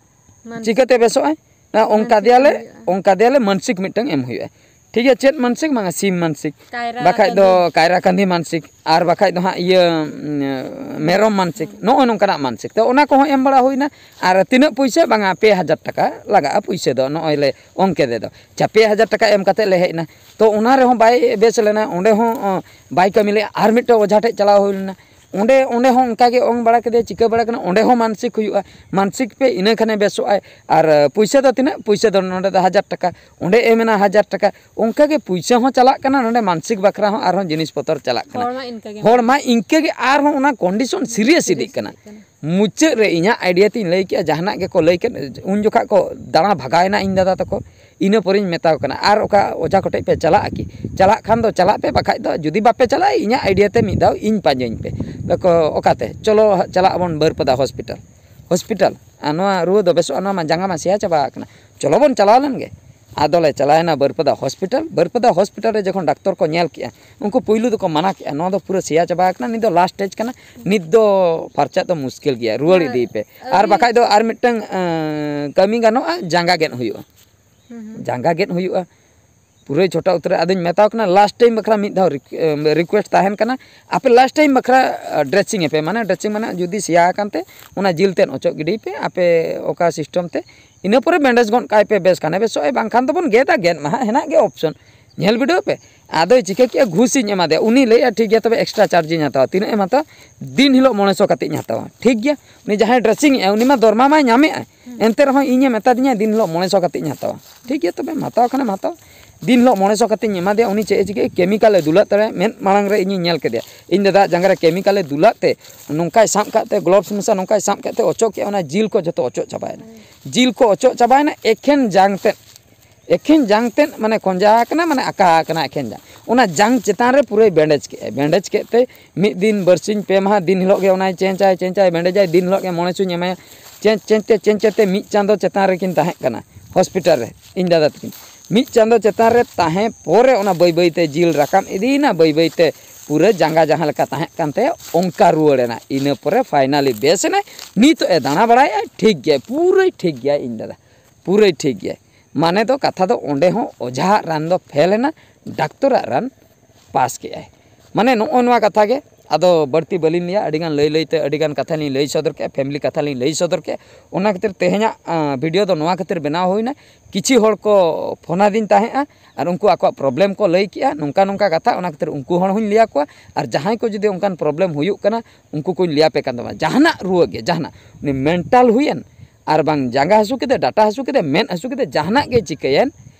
ᱢᱟᱱᱥᱤᱠ᱾ ᱪᱤᱠᱟᱹᱛᱮ ᱵᱮᱥᱚᱜᱼᱟᱭ? ᱚᱱᱟ ᱚᱱᱠᱟ ᱢᱟᱱᱥᱤᱠ ᱫᱮᱭᱟᱞᱮ, ᱮᱢ ᱦᱩᱭᱩᱜᱼᱟ᱾ ᱚᱱᱠᱟ ᱫᱮᱭᱟᱞᱮ ᱢᱟᱱᱥᱤᱠ ᱢᱤᱫᱴᱟᱝ ᱮᱢ ᱦᱩᱭᱩᱜᱼᱟ᱾ ᱴᱷᱤᱠ ᱜᱮᱭᱟ, ᱪᱮᱫ ᱢᱟᱱᱥᱤᱠ? ᱢᱟᱱᱮ ᱥᱤᱢ ᱢᱟᱱᱥᱤᱠ᱾ ᱠᱟᱭᱨᱟ ᱵᱟᱠᱷᱟᱡ ᱫᱚ ᱠᱟᱸᱫᱷᱤ᱾ ᱠᱟᱭᱨᱟ ᱠᱟᱸᱫᱷᱤ ᱢᱟᱱᱥᱤᱠ, ᱟᱨ ᱵᱟᱠᱷᱟᱡ ᱫᱚ ᱦᱟᱸᱜ ᱤᱭᱟᱹ, ᱩᱸ, ᱢᱮᱨᱚᱢ ᱢᱟᱱᱥᱤᱠ᱾ ᱦᱩᱸ᱾ ᱱᱚᱜᱼᱚ ᱱᱚᱝᱠᱟᱱᱟᱜ ᱢᱟᱱᱥᱤᱠ᱾ ᱛᱚ, ᱚᱱᱟ ᱠᱚᱦᱚᱸ ᱮᱢ ᱵᱟᱲᱟ ᱦᱩᱭᱱᱟ᱾ ᱟᱨ ᱛᱤᱱᱟᱹᱜ ᱯᱩᱭᱥᱟᱹ? ᱵᱟᱝᱟ, ᱯᱮ ᱦᱟᱡᱟᱨ ᱴᱟᱠᱟ ᱞᱟᱜᱟᱜᱼᱟ ᱯᱩᱭᱥᱟᱹ ᱫᱚ, ᱱᱚᱜᱼᱚᱭ ᱞᱮ ᱚᱝᱠᱮ ᱫᱮ ᱫᱚ᱾ ᱟᱪᱪᱷᱟ, ᱯᱮ ᱦᱟᱡᱟᱨ ᱴᱟᱠᱟ ᱮᱢ ᱠᱟᱛᱮᱫ ᱞᱮ ᱦᱮᱡ ᱮᱱᱟ᱾ ᱛᱚ, ᱚᱱᱟ ᱨᱮᱦᱚᱸ ᱵᱟᱭ ᱵᱮᱥ ᱞᱮᱱᱟ, ᱚᱸᱰᱮ ᱦᱚᱸ, ᱚ, ᱵᱟᱭ ᱠᱟᱹᱢᱤ ᱞᱮᱫᱼᱟ᱾ ᱟᱨ ᱢᱤᱫᱴᱮᱱ ᱚᱡᱷᱟ ᱴᱷᱮᱡ ᱪᱟᱞᱟᱣ ᱦᱩᱭ ᱞᱮᱱᱟ᱾ ᱚᱸᱰᱮ ᱚᱸᱰᱮ ᱦᱚᱸ ᱚᱱᱠᱟ ᱜᱮ ᱚᱝ ᱵᱟᱲᱟ ᱠᱮᱫᱮᱭᱟ, ᱪᱤᱠᱟᱹ ᱵᱟᱲᱟ ᱠᱮᱫᱟ, ᱚᱸᱰᱮ ᱦᱚᱸ ᱢᱟᱱᱥᱤᱠ ᱦᱩᱭᱩᱜᱼᱟ᱾ ᱢᱟᱱᱥᱤᱠ ᱯᱮ, ᱤᱱᱟᱹ ᱠᱷᱟᱱᱮ ᱵᱮᱥᱚᱜᱼᱟᱭ᱾ ᱟᱨ ᱯᱩᱭᱥᱟᱹ ᱫᱚ ᱛᱤᱱᱟᱹᱜ? ᱯᱩᱭᱥᱟᱹ ᱫᱚ ᱱᱚᱰᱮ ᱫᱚ ᱦᱟᱡᱟᱨ ᱴᱟᱠᱟ, ᱚᱸᱰᱮ ᱮᱢ ᱮᱱᱟ ᱦᱟᱡᱟᱨ ᱴᱟᱠᱟ᱾ ᱚᱱᱠᱟ ᱜᱮ ᱯᱩᱭᱥᱟᱹ ᱦᱚᱸ ᱪᱟᱞᱟᱜ ᱠᱟᱱᱟ, ᱱᱚᱰᱮ ᱢᱟᱱᱥᱤᱠ ᱵᱟᱠᱷᱨᱟ ᱦᱚᱸ ᱟᱨᱦᱚᱸ ᱡᱤᱱᱤᱥ ᱯᱚᱛᱚᱨ ᱪᱟᱞᱟᱜ ᱠᱟᱱᱟ᱾ ᱦᱚᱲ ᱢᱟ ᱤᱱᱠᱟᱹ ᱜᱮ ᱦᱚᱲ ᱢᱟ ᱤᱱᱠᱟᱹ ᱜᱮ, ᱟᱨᱦᱚᱸ ᱚᱱᱟ ᱠᱚᱱᱰᱤᱥᱚᱱ ᱥᱤᱨᱤᱭᱟᱥ ᱤᱫᱤᱜ ᱠᱟᱱᱟ᱾ ᱢᱩᱪᱟᱹᱫ ᱨᱮ ᱤᱧᱟᱹᱜ ᱟᱭᱰᱤᱭᱟ ᱛᱤᱧ ᱞᱟᱹᱭ ᱠᱮᱜᱼᱟ, ᱡᱟᱦᱟᱱᱟᱜ ᱜᱮᱠᱚ ᱞᱟᱹᱭ ᱠᱮᱫ, ᱩᱱ ᱡᱚᱠᱷᱟᱜ ᱠᱚ ᱫᱟᱬᱟ ᱵᱷᱟᱜᱟᱣᱮᱱᱟ ᱤᱧ ᱫᱟᱫᱟ ᱛᱟᱠᱚ᱾ ᱤᱱᱟᱹ ᱯᱚᱨᱮᱧ ᱢᱮᱛᱟᱣ ᱠᱟᱱᱟ, ᱟᱨ ᱚᱠᱟ ᱚᱡᱷᱟ ᱠᱚᱴᱷᱮᱡ ᱯᱮ ᱪᱟᱞᱟᱜᱼᱟ ᱠᱤ? ᱪᱟᱞᱟᱜ ᱠᱷᱟᱱ ᱫᱚ ᱪᱟᱞᱟᱜ ᱯᱮ, ᱵᱟᱠᱷᱟᱡ ᱫᱚ ᱡᱩᱫᱤ ᱵᱟᱯᱮ ᱪᱟᱞᱟᱜᱼᱟ, ᱤᱧᱟᱹᱜ ᱟᱭᱰᱤᱭᱟ ᱛᱮ ᱢᱤᱫ ᱫᱷᱟᱣ ᱤᱧ ᱯᱟᱸᱡᱟᱧ ᱯᱮ᱾ ᱞᱟᱹᱭ ᱟᱠᱚ, ᱚᱠᱟᱛᱮ? ᱪᱚᱞᱚ ᱦᱟᱸᱜ ᱪᱟᱞᱟᱜ ᱟᱵᱚᱱ ᱵᱟᱹᱨᱯᱟᱫᱟ ᱦᱚᱥᱯᱤᱴᱟᱞ᱾ ᱦᱚᱥᱯᱤᱴᱟᱞ, ᱟᱨ ᱱᱚᱣᱟ ᱨᱩᱣᱟᱹ ᱫᱚ ᱵᱮᱥᱚᱜᱼᱟ, ᱱᱚᱣᱟ ᱢᱟ ᱡᱟᱸᱜᱟ ᱢᱟ ᱥᱮᱭᱟ ᱪᱟᱵᱟ ᱟᱠᱟᱱᱟ, ᱪᱚᱞᱚ ᱵᱚᱱ ᱪᱟᱞᱟᱣ ᱞᱮᱱ ᱜᱮ᱾ ᱟᱫᱚᱞᱮ ᱪᱟᱞᱟᱣᱮᱱᱟ ᱵᱟᱹᱨᱯᱟᱫᱟ ᱦᱚᱥᱯᱤᱴᱟᱞ᱾ ᱵᱟᱹᱨᱯᱟᱫᱟ ᱦᱚᱥᱯᱤᱴᱟᱞ ᱨᱮ ᱡᱚᱠᱷᱚᱱ ᱰᱟᱠᱛᱚᱨ ᱠᱚ ᱧᱮᱞ ᱠᱮᱜᱼᱟ, ᱩᱱᱠᱩ ᱯᱩᱭᱞᱩ ᱫᱚᱠᱚ ᱢᱟᱱᱟ ᱠᱮᱜᱼᱟ, "ᱱᱚᱣᱟ ᱫᱚ ᱯᱩᱨᱟᱹ ᱥᱮᱭᱟ ᱪᱟᱵᱟ ᱟᱠᱟᱱᱟ, ᱱᱤᱛ ᱫᱚ ᱞᱟᱥᱴ ᱥᱴᱮᱡᱽ ᱠᱟᱱᱟ, ᱱᱤᱛ ᱫᱚ ᱯᱷᱟᱨᱪᱟᱜ ᱫᱚ ᱢᱩᱥᱠᱤᱞ ᱜᱮᱭᱟ, ᱨᱩᱣᱟᱹᱲ ᱦᱮᱸ, ᱤᱫᱤᱭᱮᱯᱮ, ᱟᱨ ᱟᱹᱰᱤ ᱵᱟᱠᱷᱟᱡ ᱫᱚ ᱟᱨ ᱢᱤᱫᱴᱟᱝ, ᱟᱸ, ᱠᱟᱹᱢᱤ ᱜᱟᱱᱚᱜᱼᱟ, ᱡᱟᱸᱜᱟ ᱜᱮᱫ ᱦᱩᱭᱩᱜᱼᱟ, ᱦᱩᱸ, ᱦᱩᱸ᱾ ᱡᱟᱸᱜᱟ ᱜᱮᱫ ᱦᱩᱭᱩᱜᱼᱟ, ᱯᱩᱨᱟᱹᱭ ᱪᱷᱚᱴᱟ ᱩᱛᱟᱹᱨᱟ᱾" ᱟᱫᱚᱧ ᱢᱮᱛᱟᱣ ᱠᱟᱱᱟ, ᱞᱟᱥᱴ ᱴᱟᱭᱤᱢ ᱵᱟᱠᱷᱨᱟ ᱢᱤᱫ ᱫᱷᱟᱣ ᱨᱤᱠ-, ᱮᱸ, ᱨᱤᱠᱩᱭᱮᱥᱴ ᱛᱟᱦᱮᱱ ᱠᱟᱱᱟ, ᱟᱯᱮ ᱞᱟᱥᱴ ᱴᱟᱭᱤᱢ ᱵᱟᱠᱷᱨᱟ, ᱟᱸ, ᱰᱨᱮᱥᱤᱝ ᱟᱯᱮ, ᱢᱟᱱᱮ ᱰᱨᱮᱥᱤᱝ ᱢᱟᱱᱮ ᱡᱩᱫᱤ ᱥᱮᱭᱟ ᱟᱠᱟᱱ ᱛᱮ ᱚᱱᱟ ᱡᱤᱞ ᱛᱮᱫ ᱚᱪᱚᱜ ᱜᱤᱰᱤᱭ ᱯᱮ ᱟᱯᱮ ᱚᱠᱟ ᱥᱤᱥᱴᱮᱢ ᱛᱮ, ᱤᱱᱟᱹ ᱯᱚᱨᱮ ᱵᱮᱱᱰᱮᱡᱽ ᱜᱚᱫ ᱠᱟᱭ ᱯᱮ, ᱵᱮᱥ ᱠᱷᱟᱱᱮ ᱵᱮᱥᱚᱜᱼᱟᱭ, ᱵᱟᱝᱠᱷᱟᱱ ᱫᱚᱵᱚᱱ ᱜᱮᱫᱟ, ᱜᱮᱫ ᱢᱟ ᱦᱟᱸᱜ ᱦᱮᱱᱟᱜ ᱜᱮ ᱚᱯᱥᱚᱱ, ᱧᱮᱞ ᱵᱤᱰᱟᱹᱣ ᱯᱮ᱾ ᱟᱫᱚᱭ ᱪᱤᱠᱟᱹ ᱠᱮᱜᱼᱟ, ᱜᱷᱩᱥᱤᱧ ᱮᱢᱟ ᱫᱮᱭᱟ, ᱩᱱᱤ ᱞᱟᱹᱭᱮᱜᱼᱟ, "ᱴᱷᱤᱠ ᱜᱮᱭᱟ, ᱛᱚᱵᱮ ᱮᱠᱥᱴᱨᱟ ᱪᱟᱨᱡᱽ ᱤᱧ ᱦᱟᱛᱟᱣᱟ᱾" ᱛᱤᱱᱟᱹᱜ ᱮᱢ ᱦᱟᱛᱟᱣᱟ? ᱫᱤᱱ ᱦᱤᱞᱳᱜ ᱢᱚᱬᱮ ᱥᱚ ᱠᱟᱛᱮᱧ ᱦᱟᱛᱟᱣᱟ᱾ ᱴᱷᱤᱠ ᱜᱮᱭᱟ, ᱩᱱᱤ ᱡᱟᱦᱟᱸᱭ ᱰᱨᱮᱥᱤᱝ ᱮᱜᱼᱟ, ᱩᱱᱤ ᱢᱟ ᱫᱚᱨᱢᱟ ᱢᱟᱭ ᱧᱟᱢᱮᱜᱼᱟ, ᱮᱱᱛᱮ ᱨᱮᱦᱚᱸ ᱤᱧᱮ ᱢᱮᱛᱟ ᱫᱤᱧᱟ, "ᱫᱤᱱ ᱦᱤᱞᱳᱜ ᱢᱚᱬᱮ ᱥᱚ ᱠᱟᱛᱮᱧ ᱦᱟᱛᱟᱣᱟ᱾" ᱴᱷᱤᱠ ᱜᱮᱭᱟ, ᱛᱚᱵᱮᱢ ᱦᱟᱛᱟᱣ ᱠᱷᱟᱱᱮᱢ ᱦᱟᱛᱟᱣᱟ᱾ ᱫᱤᱱ ᱦᱤᱞᱳᱜ ᱢᱚᱬᱮ ᱥᱚ ᱠᱟᱛᱮᱧ ᱮᱢᱟ ᱫᱮᱭᱟ, ᱩᱱᱤ ᱪᱮᱫ ᱮ ᱪᱤᱠᱟᱹᱭᱟ, ᱠᱮᱢᱤᱠᱟᱞᱮ ᱫᱩᱞᱟᱜ ᱛᱟᱞᱮ, ᱢᱮᱫ ᱢᱟᱲᱟᱝ ᱨᱮ ᱤᱧᱤᱧ ᱧᱮᱞ ᱠᱮᱫᱮᱭᱟ, ᱤᱧ ᱫᱟᱫᱟ ᱡᱟᱸᱜᱟ ᱨᱮ ᱠᱮᱢᱤᱠᱟᱞᱮ ᱫᱩᱞᱟᱜ ᱛᱮ, ᱱᱚᱝᱠᱟᱭ ᱥᱟᱵ ᱠᱟᱜ ᱛᱮ, ᱜᱞᱳᱵᱥ ᱢᱮᱥᱟ ᱱᱚᱝᱠᱟᱭ ᱥᱟᱵ ᱠᱟᱜ ᱛᱮ ᱚᱪᱚᱜ ᱠᱮᱜᱼᱟ, ᱚᱱᱟ ᱡᱤᱞ ᱠᱚ ᱡᱷᱚᱛᱚ ᱚᱪᱚᱜ ᱪᱟᱵᱟᱭᱮᱱᱟ᱾ ᱡᱤᱞ ᱠᱚ ᱚᱪᱚᱜ ᱪᱟᱵᱟᱭᱮᱱᱟ, ᱮᱠᱷᱮᱱ ᱡᱟᱝ ᱛᱮᱫ, ᱮᱠᱷᱮᱱ ᱡᱟᱝ ᱛᱮᱫ ᱢᱟᱱᱮ ᱠᱚᱸᱡᱟ ᱟᱠᱟᱱᱟ, ᱢᱟᱱᱮ ᱟᱠᱟ ᱟᱠᱟᱱᱟ ᱮᱠᱷᱮᱱ ᱡᱟᱝ᱾ ᱚᱱᱟ ᱡᱟᱝ ᱪᱮᱛᱟᱱ ᱨᱮ ᱯᱩᱨᱟᱹᱭ ᱵᱮᱱᱰᱮᱡᱽ ᱠᱮᱜᱼᱟ᱾ ᱵᱮᱱᱰᱮᱡᱽ ᱠᱮᱫ ᱛᱮ ᱢᱤᱫ ᱫᱤᱱ, ᱵᱟᱨᱥᱤᱧ, ᱯᱮ ᱢᱟᱦᱟ, ᱫᱤᱱ ᱦᱤᱞᱳᱜ ᱜᱮ ᱚᱱᱟᱭ ᱪᱮᱧᱡᱟᱭ, ᱪᱮᱧᱡᱟᱭ, ᱵᱮᱱᱰᱮᱡᱟᱭ, ᱫᱤᱱ ᱦᱤᱞᱳᱜ ᱜᱮ ᱢᱚᱬᱮ ᱥᱚᱧ ᱮᱢᱟᱭᱟ᱾ ᱪᱮᱧᱡᱽ, ᱪᱮᱧᱡᱽ ᱛᱮ, ᱪᱮᱧᱡᱽ ᱛᱮ ᱢᱤᱫ ᱪᱟᱸᱫᱚ ᱪᱮᱛᱟᱱ ᱨᱮᱠᱤᱱ ᱛᱟᱦᱮᱸ ᱠᱟᱱᱟ ᱦᱚᱥᱯᱤᱴᱟᱞ ᱨᱮ, ᱤᱧ ᱫᱟᱫᱟ ᱛᱟᱹᱠᱤᱱ᱾ ᱢᱤᱫ ᱪᱟᱸᱫᱚ ᱪᱮᱛᱟᱱ ᱨᱮ ᱛᱟᱦᱮᱸ ᱯᱚᱨᱮ ᱚᱱᱟ ᱵᱟᱹᱭ ᱵᱟᱹᱭ ᱛᱮ ᱡᱤᱞ ᱨᱟᱠᱟᱵ ᱤᱫᱤᱭᱮᱱᱟ, ᱵᱟᱹᱭ ᱵᱟᱹᱭ ᱛᱮ ᱯᱩᱨᱟᱹ ᱡᱟᱸᱜᱟ ᱡᱟᱦᱟᱸ ᱞᱮᱠᱟ ᱛᱟᱦᱮᱸ ᱠᱟᱱ ᱛᱟᱭᱟ, ᱚᱱᱠᱟ ᱨᱩᱣᱟᱹᱲ ᱮᱱᱟ᱾ ᱤᱱᱟᱹ ᱯᱚᱨᱮ ᱯᱷᱟᱭᱱᱟᱞᱤ ᱵᱮᱥ ᱮᱱᱟᱭ, ᱱᱤᱛᱚᱜ ᱮ ᱫᱟᱬᱟ ᱵᱟᱲᱟᱭᱮᱫᱼᱟ, ᱴᱷᱤᱠ ᱜᱮᱭᱟᱭ, ᱯᱩᱨᱟᱹᱭ ᱴᱷᱤᱠ ᱜᱮᱭᱟᱭ ᱤᱧ ᱫᱟᱫᱟ, ᱯᱩᱨᱟᱹᱭ ᱴᱷᱤᱠ ᱜᱮᱭᱟᱭ᱾ ᱢᱟᱱᱮ ᱫᱚ ᱠᱟᱛᱷᱟ ᱫᱚ ᱚᱸᱰᱮ ᱦᱚᱸ ᱚᱡᱷᱟᱣᱟᱜ ᱨᱟᱱ ᱫᱚ ᱯᱷᱮᱞ ᱮᱱᱟ, ᱰᱟᱠᱛᱚᱨᱟᱜ ᱨᱟᱱ ᱯᱟᱥ ᱠᱮᱜᱼᱟᱭ᱾ ᱢᱟᱱᱮ ᱱᱚᱜᱼᱚ ᱱᱚᱣᱟ ᱠᱟᱛᱷᱟ ᱜᱮ ᱟᱫᱚ ᱵᱟᱹᱲᱛᱤ ᱵᱟᱹᱞᱤᱧ ᱞᱟᱹᱭᱟ, ᱟᱹᱰᱤᱜᱟᱱ ᱞᱟᱹᱭ ᱞᱟᱹᱭᱛᱮ ᱟᱹᱰᱤᱜᱟᱱ ᱠᱟᱛᱷᱟ ᱞᱤᱧ ᱞᱟᱹᱭ ᱥᱚᱫᱚᱨ ᱠᱮᱫᱼᱟ, ᱯᱷᱮᱢᱤᱞᱤ ᱠᱟᱛᱷᱟ ᱞᱤᱧ ᱞᱟᱹᱭ ᱥᱚᱫᱚᱨ ᱠᱮᱫᱼᱟ᱾ ᱚᱱᱟ ᱠᱷᱟᱹᱛᱤᱨ ᱛᱮᱦᱮᱧᱟᱜ ᱵᱷᱤᱰᱤᱭᱳ ᱫᱚ ᱱᱚᱣᱟ ᱠᱷᱟᱹᱛᱤᱨ ᱵᱮᱱᱟᱣ ᱦᱩᱭᱱᱟ᱾ ᱠᱤᱪᱷᱩ ᱦᱚᱲ ᱠᱚ ᱯᱷᱳᱱ ᱟᱹᱫᱤᱧ ᱛᱟᱦᱮᱸᱫᱼᱟ, ᱟᱨ ᱩᱱᱠᱩ ᱟᱠᱚᱣᱟᱜ ᱯᱨᱚᱵᱞᱮᱢ ᱠᱚ ᱞᱟᱹᱭ ᱠᱮᱜᱼᱟ, ᱱᱚᱝᱠᱟ ᱱᱚᱝᱠᱟ ᱠᱟᱛᱷᱟ᱾ ᱚᱱᱟ ᱠᱷᱟᱹᱛᱤᱨ ᱩᱱᱠᱩ ᱦᱚᱲ ᱦᱚᱸᱧ ᱞᱟᱹᱭ ᱟᱠᱚᱣᱟ, ᱟᱨ ᱡᱟᱦᱟᱸᱭ ᱠᱚ ᱡᱩᱫᱤ ᱚᱱᱠᱟᱱ ᱯᱨᱚᱵᱞᱮᱢ ᱦᱩᱭᱩᱜ ᱠᱟᱱᱟ, ᱩᱱᱠᱩ ᱠᱚᱧ ᱞᱟᱹᱭ ᱟᱯᱮ ᱠᱟᱱ ᱛᱟᱵᱚᱱᱟ᱾ ᱡᱟᱦᱟᱱᱟᱜ ᱨᱩᱣᱟᱹ ᱜᱮ, ᱡᱟᱦᱟᱱᱟᱜ, ᱩᱱᱤ ᱢᱮᱱᱴᱟᱞ ᱦᱩᱭᱮᱱ, ᱟᱨ ᱵᱟᱝ ᱡᱟᱸᱜᱟ ᱦᱟᱹᱥᱩ ᱠᱮᱫᱮ, ᱰᱟᱴᱟ ᱦᱟᱹᱥᱩ ᱠᱮᱫᱮ, ᱢᱮᱫ ᱦᱟᱹᱥᱩ ᱠᱮᱫᱮ, ᱡᱟᱦᱟᱱᱟᱜ ᱜᱮ ᱪᱤᱠᱟᱹᱭᱮᱱ,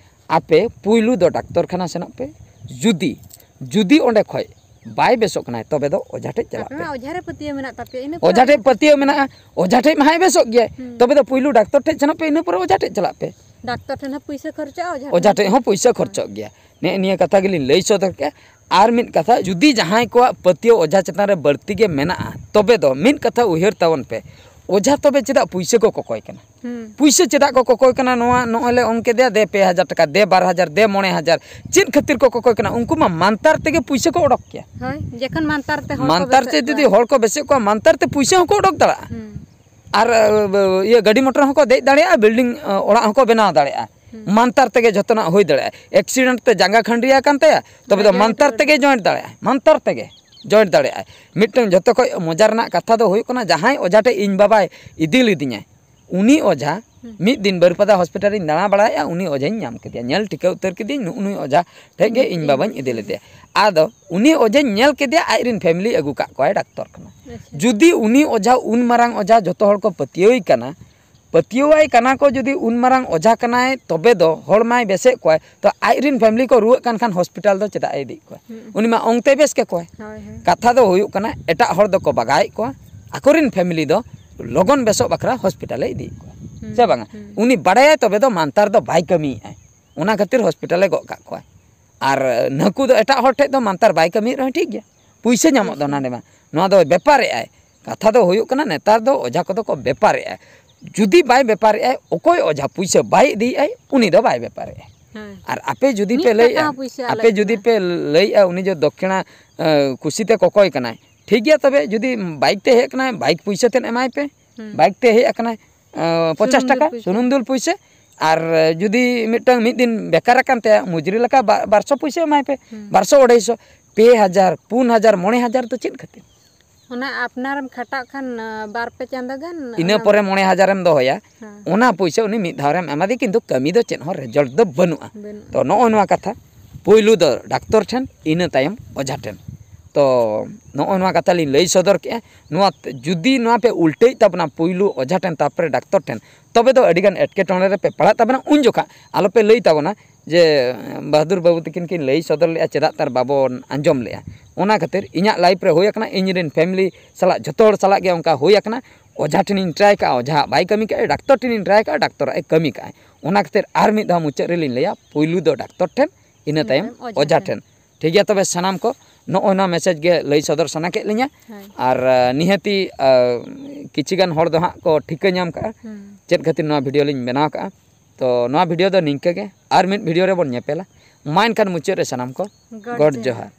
ᱟᱯᱮ ᱯᱩᱭᱞᱩ ᱫᱚ ᱰᱟᱠᱛᱚᱨ ᱠᱷᱟᱱᱟ ᱥᱮᱱᱚᱜ ᱯᱮ᱾ ᱡᱩᱫᱤ, ᱡᱩᱫᱤ ᱚᱸᱰᱮ ᱠᱷᱚᱡ ᱵᱟᱭ ᱵᱮᱥᱚᱜ ᱠᱟᱱᱟᱭ, ᱛᱚᱵᱮ ᱫᱚ ᱚᱡᱷᱟ ᱴᱷᱮᱡ ᱪᱟᱞᱟᱜ ᱟᱯᱮ ᱯᱮ᱾ ᱢᱟ ᱚᱡᱷᱟ ᱨᱮ ᱯᱟᱹᱛᱭᱟᱹᱣ ᱢᱮᱱᱟᱜ ᱛᱟᱯᱮᱭᱟ, ᱤᱱᱟᱹ ᱯᱚᱨᱮ ᱚᱡᱷᱟ ᱴᱷᱮᱡ ᱯᱟᱹᱛᱭᱟᱹᱣ ᱢᱮᱱᱟᱜᱼᱟ, ᱚᱡᱷᱟ ᱴᱷᱮᱡ ᱢᱟ ᱦᱟᱸᱜ ᱵᱮᱥᱚᱜ ᱜᱮᱭᱟᱭ, ᱦᱩᱸ᱾ ᱛᱚᱵᱮ ᱫᱚ ᱯᱩᱭᱞᱩ ᱰᱟᱠᱛᱚᱨ ᱴᱷᱮᱡ ᱥᱮᱱᱚᱜ ᱯᱮ, ᱤᱱᱟᱹ ᱯᱚᱨᱮ ᱚᱡᱷᱟ ᱴᱷᱮᱡ ᱪᱟᱞᱟᱜ ᱯᱮ᱾ ᱰᱟᱠᱛᱚᱨ ᱴᱷᱮᱱ ᱦᱚᱸ ᱯᱩᱭᱥᱟᱹ ᱠᱷᱚᱨᱪᱟᱜᱼᱟ, ᱚᱡᱷᱟ ᱴᱷᱮᱱ ᱚᱡᱷᱟ ᱦᱚᱸ᱾ ᱴᱷᱮᱡ ᱦᱚᱸ ᱯᱩᱭᱥᱟᱹ ᱠᱷᱚᱨᱪᱚᱜ ᱜᱮᱭᱟ᱾ ᱱᱮᱜᱼᱮ ᱱᱤᱭᱟᱹ ᱠᱟᱛᱷᱟ ᱜᱮᱞᱤᱧ ᱞᱟᱹᱭ ᱥᱚᱫᱚᱨ ᱠᱮᱫᱼᱟ᱾ ᱟᱨ ᱢᱤᱫ ᱠᱟᱛᱷᱟ, ᱡᱩᱫᱤ ᱡᱟᱦᱟᱸᱭ ᱠᱚᱣᱟᱜ ᱯᱟᱹᱛᱭᱟᱹᱣ ᱚᱡᱷᱟ ᱪᱮᱛᱟᱱ ᱨᱮ ᱵᱟᱹᱲᱛᱤ ᱜᱮ ᱢᱮᱱᱟᱜᱼᱟ, ᱛᱚᱵᱮ ᱫᱚ ᱢᱤᱫ ᱠᱟᱛᱷᱟ ᱩᱭᱦᱟᱹᱨ ᱛᱟᱵᱚᱱ ᱯᱮ, ᱚᱡᱷᱟ ᱛᱚᱵᱮ ᱪᱮᱫᱟᱜ ᱯᱩᱭᱥᱟᱹ ᱠᱚ ᱠᱚᱠᱚᱭ ᱠᱟᱱᱟ? ᱦᱩᱸ᱾ ᱯᱩᱭᱥᱟᱹ ᱪᱮᱫᱟᱜ ᱠᱚ ᱠᱚᱠᱚᱭ ᱠᱟᱱᱟ? ᱱᱚᱣᱟ ᱱᱚᱜᱼᱚᱭ ᱞᱮ ᱚᱝᱠᱮ ᱫᱮᱭᱟ, ᱫᱮ ᱯᱮ ᱦᱟᱡᱟᱨ ᱴᱟᱠᱟ, ᱫᱮ ᱵᱟᱨ ᱦᱟᱡᱟᱨ, ᱫᱮ ᱢᱚᱬᱮ ᱦᱟᱡᱟᱨ, ᱪᱮᱫ ᱠᱷᱟᱹᱛᱤᱨ ᱠᱚ ᱠᱚᱠᱚᱭ ᱠᱟᱱᱟ? ᱩᱱᱠᱩ ᱢᱟ ᱢᱟᱱᱛᱟᱨ ᱛᱮᱜᱮ ᱯᱩᱭᱥᱟᱹ ᱠᱚ ᱚᱰᱚᱠ ᱠᱮᱭᱟ᱾ ᱦᱳᱭ, ᱡᱚᱠᱷᱚᱱ ᱢᱟᱱᱛᱟᱨ ᱛᱮ ᱦᱚᱲ ᱠᱚ ᱢᱟᱱᱛᱟᱨ ᱵᱮᱥᱮᱫ ᱛᱮ ᱡᱩᱫᱤ ᱠᱚᱣᱟ᱾ ᱦᱚᱲ ᱠᱚ ᱵᱮᱥᱮᱫ ᱠᱚᱣᱟ, ᱢᱟᱱᱛᱟᱨ ᱛᱮ ᱯᱩᱭᱥᱟᱹ ᱦᱚᱸᱠᱚ ᱚᱰᱚᱠ ᱫᱟᱲᱮᱭᱟᱜᱼᱟ᱾ ᱦᱩᱸ᱾ ᱟᱨ ᱤᱭᱟᱹ ᱜᱟᱹᱰᱤ ᱢᱚᱴᱚᱨ ᱦᱚᱸᱠᱚ ᱫᱮᱡ ᱫᱟᱲᱮᱭᱟᱜᱼᱟ, ᱵᱤᱞᱰᱤᱝ ᱚᱲᱟᱜ ᱦᱚᱸᱠᱚ ᱵᱮᱱᱟᱣ ᱫᱟᱲᱮᱭᱟᱜᱼᱟ᱾ ᱦᱩᱸ᱾ ᱢᱟᱱᱛᱟᱨ ᱛᱮᱜᱮ ᱡᱚᱛᱚᱱᱟᱜ ᱦᱩᱭ ᱫᱟᱲᱮᱭᱟᱜᱼᱟ᱾ ᱮᱠᱥᱤᱰᱮᱱᱴ ᱛᱮ ᱡᱟᱸᱜᱟ ᱠᱷᱟᱹᱱᱰᱤᱭᱟ ᱟᱠᱟᱱ ᱛᱟᱭᱟ, ᱛᱚᱵᱮ ᱫᱚ ᱢᱟᱱᱛᱟᱨ ᱛᱮᱜᱮ ᱡᱚᱭᱮᱱᱴ ᱫᱟᱲᱮᱭᱟᱜᱼᱟ, ᱢᱟᱱᱛᱟᱨ ᱛᱮᱜᱮ ᱡᱚᱭᱮᱱᱴ ᱫᱟᱲᱮᱭᱟᱜᱼᱟ᱾ ᱢᱤᱫᱴᱟᱝ ᱡᱚᱛᱚ ᱠᱷᱚᱡ ᱢᱚᱡᱟ ᱨᱮᱱᱟᱜ ᱠᱟᱛᱷᱟ ᱫᱚ ᱦᱩᱭᱩᱜ ᱠᱟᱱᱟ, ᱡᱟᱦᱟᱸᱭ ᱚᱡᱷᱟ ᱴᱷᱮᱡ ᱤᱧ ᱵᱟᱵᱟᱭ ᱤᱫᱤ ᱞᱤᱫᱤᱧᱟ, ᱩᱱᱤ ᱚᱡᱷᱟ ᱦᱩᱸ᱾ ᱢᱤᱫ ᱫᱤᱱ ᱵᱟᱹᱨᱤᱯᱟᱫᱟ ᱦᱚᱥᱯᱤᱴᱟᱞ ᱨᱤᱧ ᱫᱟᱬᱟ ᱵᱟᱲᱟᱭᱮᱫᱼᱟ, ᱩᱱᱤ ᱚᱡᱷᱟᱧ ᱧᱟᱢ ᱠᱮᱫᱮᱭᱟ, ᱧᱮᱞ ᱴᱷᱤᱠᱟᱹ ᱩᱛᱟᱹᱨ ᱠᱮᱫᱮᱭᱟᱹᱧ, ᱱᱩᱜᱼᱩ ᱱᱩᱭ ᱚᱡᱷᱟ ᱴᱷᱮᱡ ᱜᱮ ᱤᱧ ᱵᱟᱵᱟᱧ ᱤᱫᱤ ᱞᱮᱫᱮᱭᱟ᱾ ᱟᱫᱚ ᱩᱱᱤ ᱚᱡᱷᱟᱧ ᱧᱮᱞ ᱠᱮᱫᱮᱭᱟ, ᱟᱡ ᱨᱮᱱ ᱯᱷᱮᱢᱤᱞᱤ ᱟᱹᱜᱩ ᱠᱟᱜ ᱠᱚᱣᱟᱭ ᱰᱟᱠᱛᱚᱨ ᱠᱷᱟᱱᱟ᱾ ᱟᱪᱪᱷᱟ᱾ ᱡᱩᱫᱤ ᱩᱱᱤ ᱚᱡᱷᱟ ᱩᱱ ᱢᱟᱨᱟᱝ ᱚᱡᱷᱟ ᱡᱚᱛᱚ ᱦᱚᱲ ᱠᱚ ᱯᱟᱹᱛᱭᱟᱹᱣ ᱠᱟᱱᱟ, ᱯᱟᱹᱛᱭᱟᱹᱣᱟᱭ ᱠᱟᱱᱟ ᱠᱚ, ᱡᱩᱫᱤ ᱩᱱ ᱢᱟᱨᱟᱝ ᱚᱡᱷᱟ ᱠᱟᱱᱟᱭ, ᱛᱚᱵᱮ ᱫᱚ ᱦᱚᱲ ᱢᱟᱭ ᱵᱮᱥᱮᱫ ᱠᱚᱣᱟᱭ, ᱛᱚ ᱟᱡ ᱨᱮᱱ ᱯᱷᱮᱢᱤᱞᱤ ᱠᱚ ᱨᱩᱣᱟᱹᱜ ᱠᱟᱱ ᱠᱷᱟᱱ ᱦᱚᱥᱯᱤᱴᱟᱞ ᱫᱚ ᱪᱮᱫᱟᱜ ᱮ ᱤᱫᱤᱭᱮᱫ ᱠᱚᱣᱟ? ᱦᱩᱸ᱾ ᱩᱱᱤ ᱢᱟ ᱚᱝᱛᱮ ᱵᱮᱥ ᱠᱮᱠᱚᱣᱟᱭ᱾ ᱦᱳᱭ, ᱦᱳᱭ᱾ ᱠᱟᱛᱷᱟ ᱫᱚ ᱦᱩᱭᱩᱜ ᱠᱟᱱᱟ, ᱮᱴᱟᱜ ᱦᱚᱲ ᱫᱚᱠᱚ ᱵᱟᱜᱟᱣᱮᱫ ᱠᱚᱣᱟ, ᱟᱠᱚᱨᱮᱱ ᱯᱷᱮᱢᱤᱞᱤ ᱫᱚ ᱞᱚᱜᱚᱱ ᱵᱮᱥᱚᱜ ᱵᱟᱠᱷᱨᱟ ᱦᱚᱥᱯᱤᱴᱟᱞ ᱮ ᱤᱫᱤᱭᱮᱫ ᱠᱚᱣᱟ᱾ ᱦᱩᱸ, ᱥᱮ ᱵᱟᱝᱟ? ᱦᱩᱸ᱾ ᱩᱱᱤ ᱵᱟᱲᱟᱭᱟᱭ, ᱛᱚᱵᱮ ᱫᱚ ᱢᱟᱱᱛᱟᱨ ᱫᱚ ᱵᱟᱭ ᱠᱟᱹᱢᱤᱭᱮᱫᱼᱟᱭ, ᱚᱱᱟ ᱠᱷᱟᱹᱛᱤᱨ ᱦᱚᱥᱯᱤᱴᱟᱞ ᱮ ᱜᱚᱜ ᱠᱟᱜ ᱠᱚᱣᱟ᱾ ᱟᱨ ᱱᱟᱹᱠᱩ ᱫᱚ ᱮᱴᱟᱜ ᱦᱚᱲ ᱴᱷᱮᱡ ᱫᱚ ᱢᱟᱱᱛᱟᱨ ᱵᱟᱭ ᱠᱟᱹᱢᱤᱭᱮᱫ ᱨᱮᱦᱚᱸ ᱴᱷᱤᱠ ᱜᱮᱭᱟ, ᱯᱩᱭᱥᱟᱹ ᱧᱟᱢᱚᱜ ᱫᱚ ᱯᱩᱭᱥᱟᱹ᱾ ᱱᱟᱰᱮ ᱢᱟ᱾ ᱱᱚᱣᱟ ᱫᱚ ᱵᱮᱯᱟᱨᱮᱫᱼᱟᱭ᱾ ᱠᱟᱛᱷᱟ ᱫᱚ ᱦᱩᱭᱩᱜ ᱠᱟᱱᱟ, ᱱᱮᱛᱟᱨ ᱫᱚ ᱚᱡᱷᱟ ᱠᱚᱫᱚ ᱠᱚ ᱵᱮᱯᱟᱨᱮᱫᱼᱟ᱾ ᱡᱩᱫᱤ ᱵᱟᱭ ᱵᱮᱯᱟᱨᱮᱫᱼᱟᱭ, ᱚᱠᱚᱭ ᱚᱡᱷᱟ ᱯᱩᱭᱥᱟᱹ ᱵᱟᱭ ᱤᱫᱤᱭᱮᱫᱼᱟᱭ, ᱩᱱᱤ ᱫᱚ ᱵᱟᱭ ᱵᱮᱯᱟᱨᱮᱫᱼᱟᱭ᱾ ᱦᱮᱸ᱾ ᱟᱨ ᱟᱯᱮ ᱡᱩᱫᱤ ᱢᱤᱫ ᱯᱮ ᱴᱟᱠᱟ ᱞᱟᱹᱭᱮᱫᱼᱟ, ᱦᱚᱸ ᱯᱩᱭᱥᱟᱹ ᱟᱯᱮ ᱟᱞᱚᱭ ᱡᱩᱫᱤ ᱮᱢᱟ᱾ ᱯᱮ ᱞᱟᱹᱭᱮᱫᱼᱟ, ᱩᱱᱤ ᱡᱮ ᱫᱚᱠᱠᱷᱤᱬᱟ, ᱮ, ᱠᱩᱥᱤᱛᱮ ᱠᱚᱠᱚᱭ ᱠᱟᱱᱟᱭ, ᱴᱷᱤᱠ ᱜᱮᱭᱟ, ᱛᱚᱵᱮ ᱡᱩᱫᱤ ᱵᱟᱭᱤᱠ ᱛᱮ ᱦᱮᱡ ᱟᱠᱟᱱᱟᱭ, ᱵᱟᱭᱤᱠ ᱯᱩᱭᱥᱟᱹ ᱛᱮᱫ ᱮᱢᱟᱭ ᱯᱮ᱾ ᱦᱩᱸ᱾ ᱵᱟᱭᱤᱠ ᱛᱮ ᱦᱮᱡ ᱟᱠᱟᱱᱟᱭ, ᱮ, ᱯᱚᱧᱪᱟᱥ ᱥᱩᱱᱩᱢ ᱫᱩᱞ ᱴᱟᱠᱟ ᱯᱩᱭᱥᱟᱹ᱾ ᱥᱩᱱᱩᱢ ᱫᱩᱞ ᱯᱩᱭᱥᱟᱹ᱾ ᱟᱨ ᱡᱩᱫᱤ ᱢᱤᱫᱴᱟᱝ ᱢᱤᱫ ᱫᱤᱱ ᱵᱮᱠᱟᱨ ᱟᱠᱟᱱ ᱛᱟᱭᱟ, ᱢᱩᱡᱽᱨᱤ ᱞᱮᱠᱟ ᱵᱟ-, ᱵᱟᱨᱥᱚ ᱯᱩᱭᱥᱟᱹ ᱮᱢᱟᱭ ᱯᱮ, ᱦᱩᱸ᱾ ᱵᱟᱨᱥᱚ ᱟᱹᱲᱟᱹᱭᱥᱚ᱾ ᱯᱮ ᱦᱟᱡᱟᱨ, ᱯᱩᱱ ᱦᱟᱡᱟᱨ, ᱢᱚᱬᱮ ᱦᱟᱡᱟᱨ ᱫᱚ ᱪᱮᱫ ᱠᱷᱟᱹᱛᱤᱨ? ᱚᱱᱟ ᱟᱯᱱᱟᱨᱮᱢ ᱠᱷᱟᱴᱟᱜ ᱠᱷᱟᱱ ᱵᱟᱨ ᱯᱮ ᱪᱟᱸᱫᱚ ᱜᱟᱱ ᱤᱱᱟᱹ ᱯᱚᱨᱮ ᱢᱚᱬᱮ ᱦᱟᱡᱟᱨᱮᱢ ᱫᱚᱦᱚᱭᱟ᱾ ᱚᱱᱟ ᱯᱩᱭᱥᱟᱹ ᱩᱱᱤ ᱢᱤᱫ ᱫᱷᱟᱣ ᱨᱮᱢ ᱮᱢᱟᱫᱮ, ᱠᱤᱱᱛᱩ ᱠᱟᱹᱢᱤ ᱫᱚ ᱪᱮᱫ ᱦᱚᱸ ᱨᱮᱡᱟᱞᱴ ᱫᱚ ᱵᱟᱹᱱᱩᱜᱼᱟ᱾ ᱛᱚ ᱱᱚᱜᱼᱚ ᱱᱚᱣᱟ ᱠᱟᱛᱷᱟ, ᱯᱩᱭᱞᱩ ᱫᱚ ᱰᱟᱠᱛᱚᱨ ᱴᱷᱮᱱ, ᱤᱱᱟᱹ ᱛᱟᱭᱚᱢ ᱚᱡᱷᱟ ᱴᱷᱮᱱ᱾ ᱛᱚ ᱱᱚᱜᱼᱚ ᱱᱚᱣᱟ ᱠᱟᱛᱷᱟ ᱞᱤᱧ ᱞᱟᱹᱭ ᱥᱚᱫᱚᱨ ᱠᱮᱜᱼᱟ᱾ ᱱᱚᱣᱟ ᱡᱩᱫᱤ ᱱᱚᱣᱟ ᱯᱮ ᱩᱞᱴᱟᱹᱭᱮᱫ ᱛᱟᱵᱚᱱᱟ, ᱯᱩᱭᱞᱩ ᱚᱡᱷᱟ ᱴᱷᱮᱱ ᱛᱟᱨᱯᱚᱨᱮ ᱰᱟᱠᱛᱚᱨ ᱴᱷᱮᱱ, ᱛᱚᱵᱮ ᱫᱚ ᱟᱹᱰᱤᱜᱟᱱ ᱮᱴᱠᱮᱴᱚᱬᱮ ᱨᱮᱯᱮ ᱯᱟᱲᱟᱜ ᱛᱟᱵᱚᱱᱟ᱾ ᱩᱱ ᱡᱚᱠᱷᱟ ᱟᱞᱚᱯᱮ ᱞᱟᱹᱭ ᱛᱟᱵᱚᱱᱟ ᱡᱮ ᱵᱟᱦᱟᱫᱩᱨ ᱵᱟᱹᱵᱩ ᱛᱟᱹᱠᱤᱱ ᱠᱤᱱ ᱞᱟᱹᱭ ᱥᱚᱫᱚᱨ ᱞᱮᱜᱼᱟ, ᱪᱮᱫᱟᱜ ᱛᱟᱨ ᱵᱟᱵᱚᱱ ᱟᱸᱡᱚᱢ ᱞᱮᱜᱼᱟ᱾ ᱚᱱᱟ ᱠᱷᱟᱹᱛᱤᱨ ᱤᱧᱟᱹᱜ ᱞᱟᱭᱤᱯᱷ ᱨᱮ ᱦᱩᱭ ᱟᱠᱟᱱᱟ, ᱤᱧ ᱨᱮᱱ ᱯᱷᱮᱢᱤᱞᱤ ᱥᱟᱞᱟᱜ ᱡᱚᱛᱚ ᱦᱚᱲ ᱥᱟᱞᱟᱜ ᱜᱮ ᱚᱱᱠᱟ ᱦᱩᱭ ᱟᱠᱟᱱᱟ᱾ ᱚᱡᱷᱟ ᱴᱷᱮᱱᱤᱧ ᱴᱨᱟᱭ ᱠᱟᱜᱼᱟ, ᱚᱡᱷᱟᱣᱟᱜ ᱵᱟᱭ ᱠᱟᱹᱢᱤ ᱠᱟᱜᱼᱟ, ᱰᱟᱠᱛᱚᱨ ᱴᱷᱮᱱᱤᱧ ᱴᱨᱟᱭ ᱠᱟᱜᱼᱟ, ᱰᱟᱠᱛᱚᱨᱟᱜ ᱮ ᱠᱟᱹᱢᱤ ᱠᱟᱜᱼᱟ᱾ ᱚᱱᱟ ᱠᱷᱟᱹᱛᱤᱨ ᱟᱨ ᱢᱤᱫ ᱫᱷᱟᱣ ᱢᱩᱪᱟᱹᱫ ᱨᱮᱞᱤᱧ ᱞᱟᱹᱭᱟ, ᱯᱩᱭᱞᱩ ᱫᱚ ᱰᱟᱠᱛᱚᱨ ᱴᱷᱮᱱ, ᱤᱱᱟᱹ ᱛᱟᱭᱚᱢ ᱚᱡᱷᱟ ᱴᱷᱮᱱ᱾ ᱴᱷᱤᱠ ᱜᱮᱭᱟ, ᱛᱚᱵᱮ ᱥᱟᱱᱟᱢ ᱠᱚ ᱱᱚᱜᱼᱚᱭ ᱱᱚᱣᱟ ᱢᱮᱥᱮᱡᱽ ᱜᱮ ᱞᱟᱹᱭ ᱥᱚᱫᱚᱨ ᱥᱟᱱᱟ ᱠᱮᱫ ᱞᱤᱧᱟ᱾ ᱟᱨ ᱱᱤᱦᱟᱹᱛᱤ ᱠᱤᱪᱷᱤ ᱜᱟᱱ ᱦᱚᱲ ᱫᱚ ᱦᱟᱸᱜ ᱠᱚ ᱴᱷᱤᱠᱟᱹ ᱧᱟᱢ ᱠᱟᱜᱼᱟ ᱪᱮᱫ ᱠᱷᱟᱹᱛᱤᱨ ᱱᱚᱣᱟ ᱵᱷᱤᱰᱤᱭᱳ ᱞᱤᱧ ᱵᱮᱱᱟᱣ ᱠᱟᱜᱼᱟ᱾ ᱛᱚ ᱱᱚᱣᱟ ᱵᱷᱤᱰᱤᱭᱳ ᱫᱚ ᱱᱤᱝᱠᱟᱹ ᱜᱮ, ᱟᱨ ᱢᱤᱫ ᱵᱷᱤᱰᱤᱭᱳ ᱨᱮᱵᱚᱱ ᱧᱮᱯᱮᱞᱟ᱾ ᱢᱟ ᱮᱱᱠᱷᱟᱱ ᱢᱩᱪᱟᱹᱫ ᱨᱮ ᱥᱟᱱᱟᱢ ᱠᱚ ᱜᱚᱰ ᱡᱚᱦᱟᱨ᱾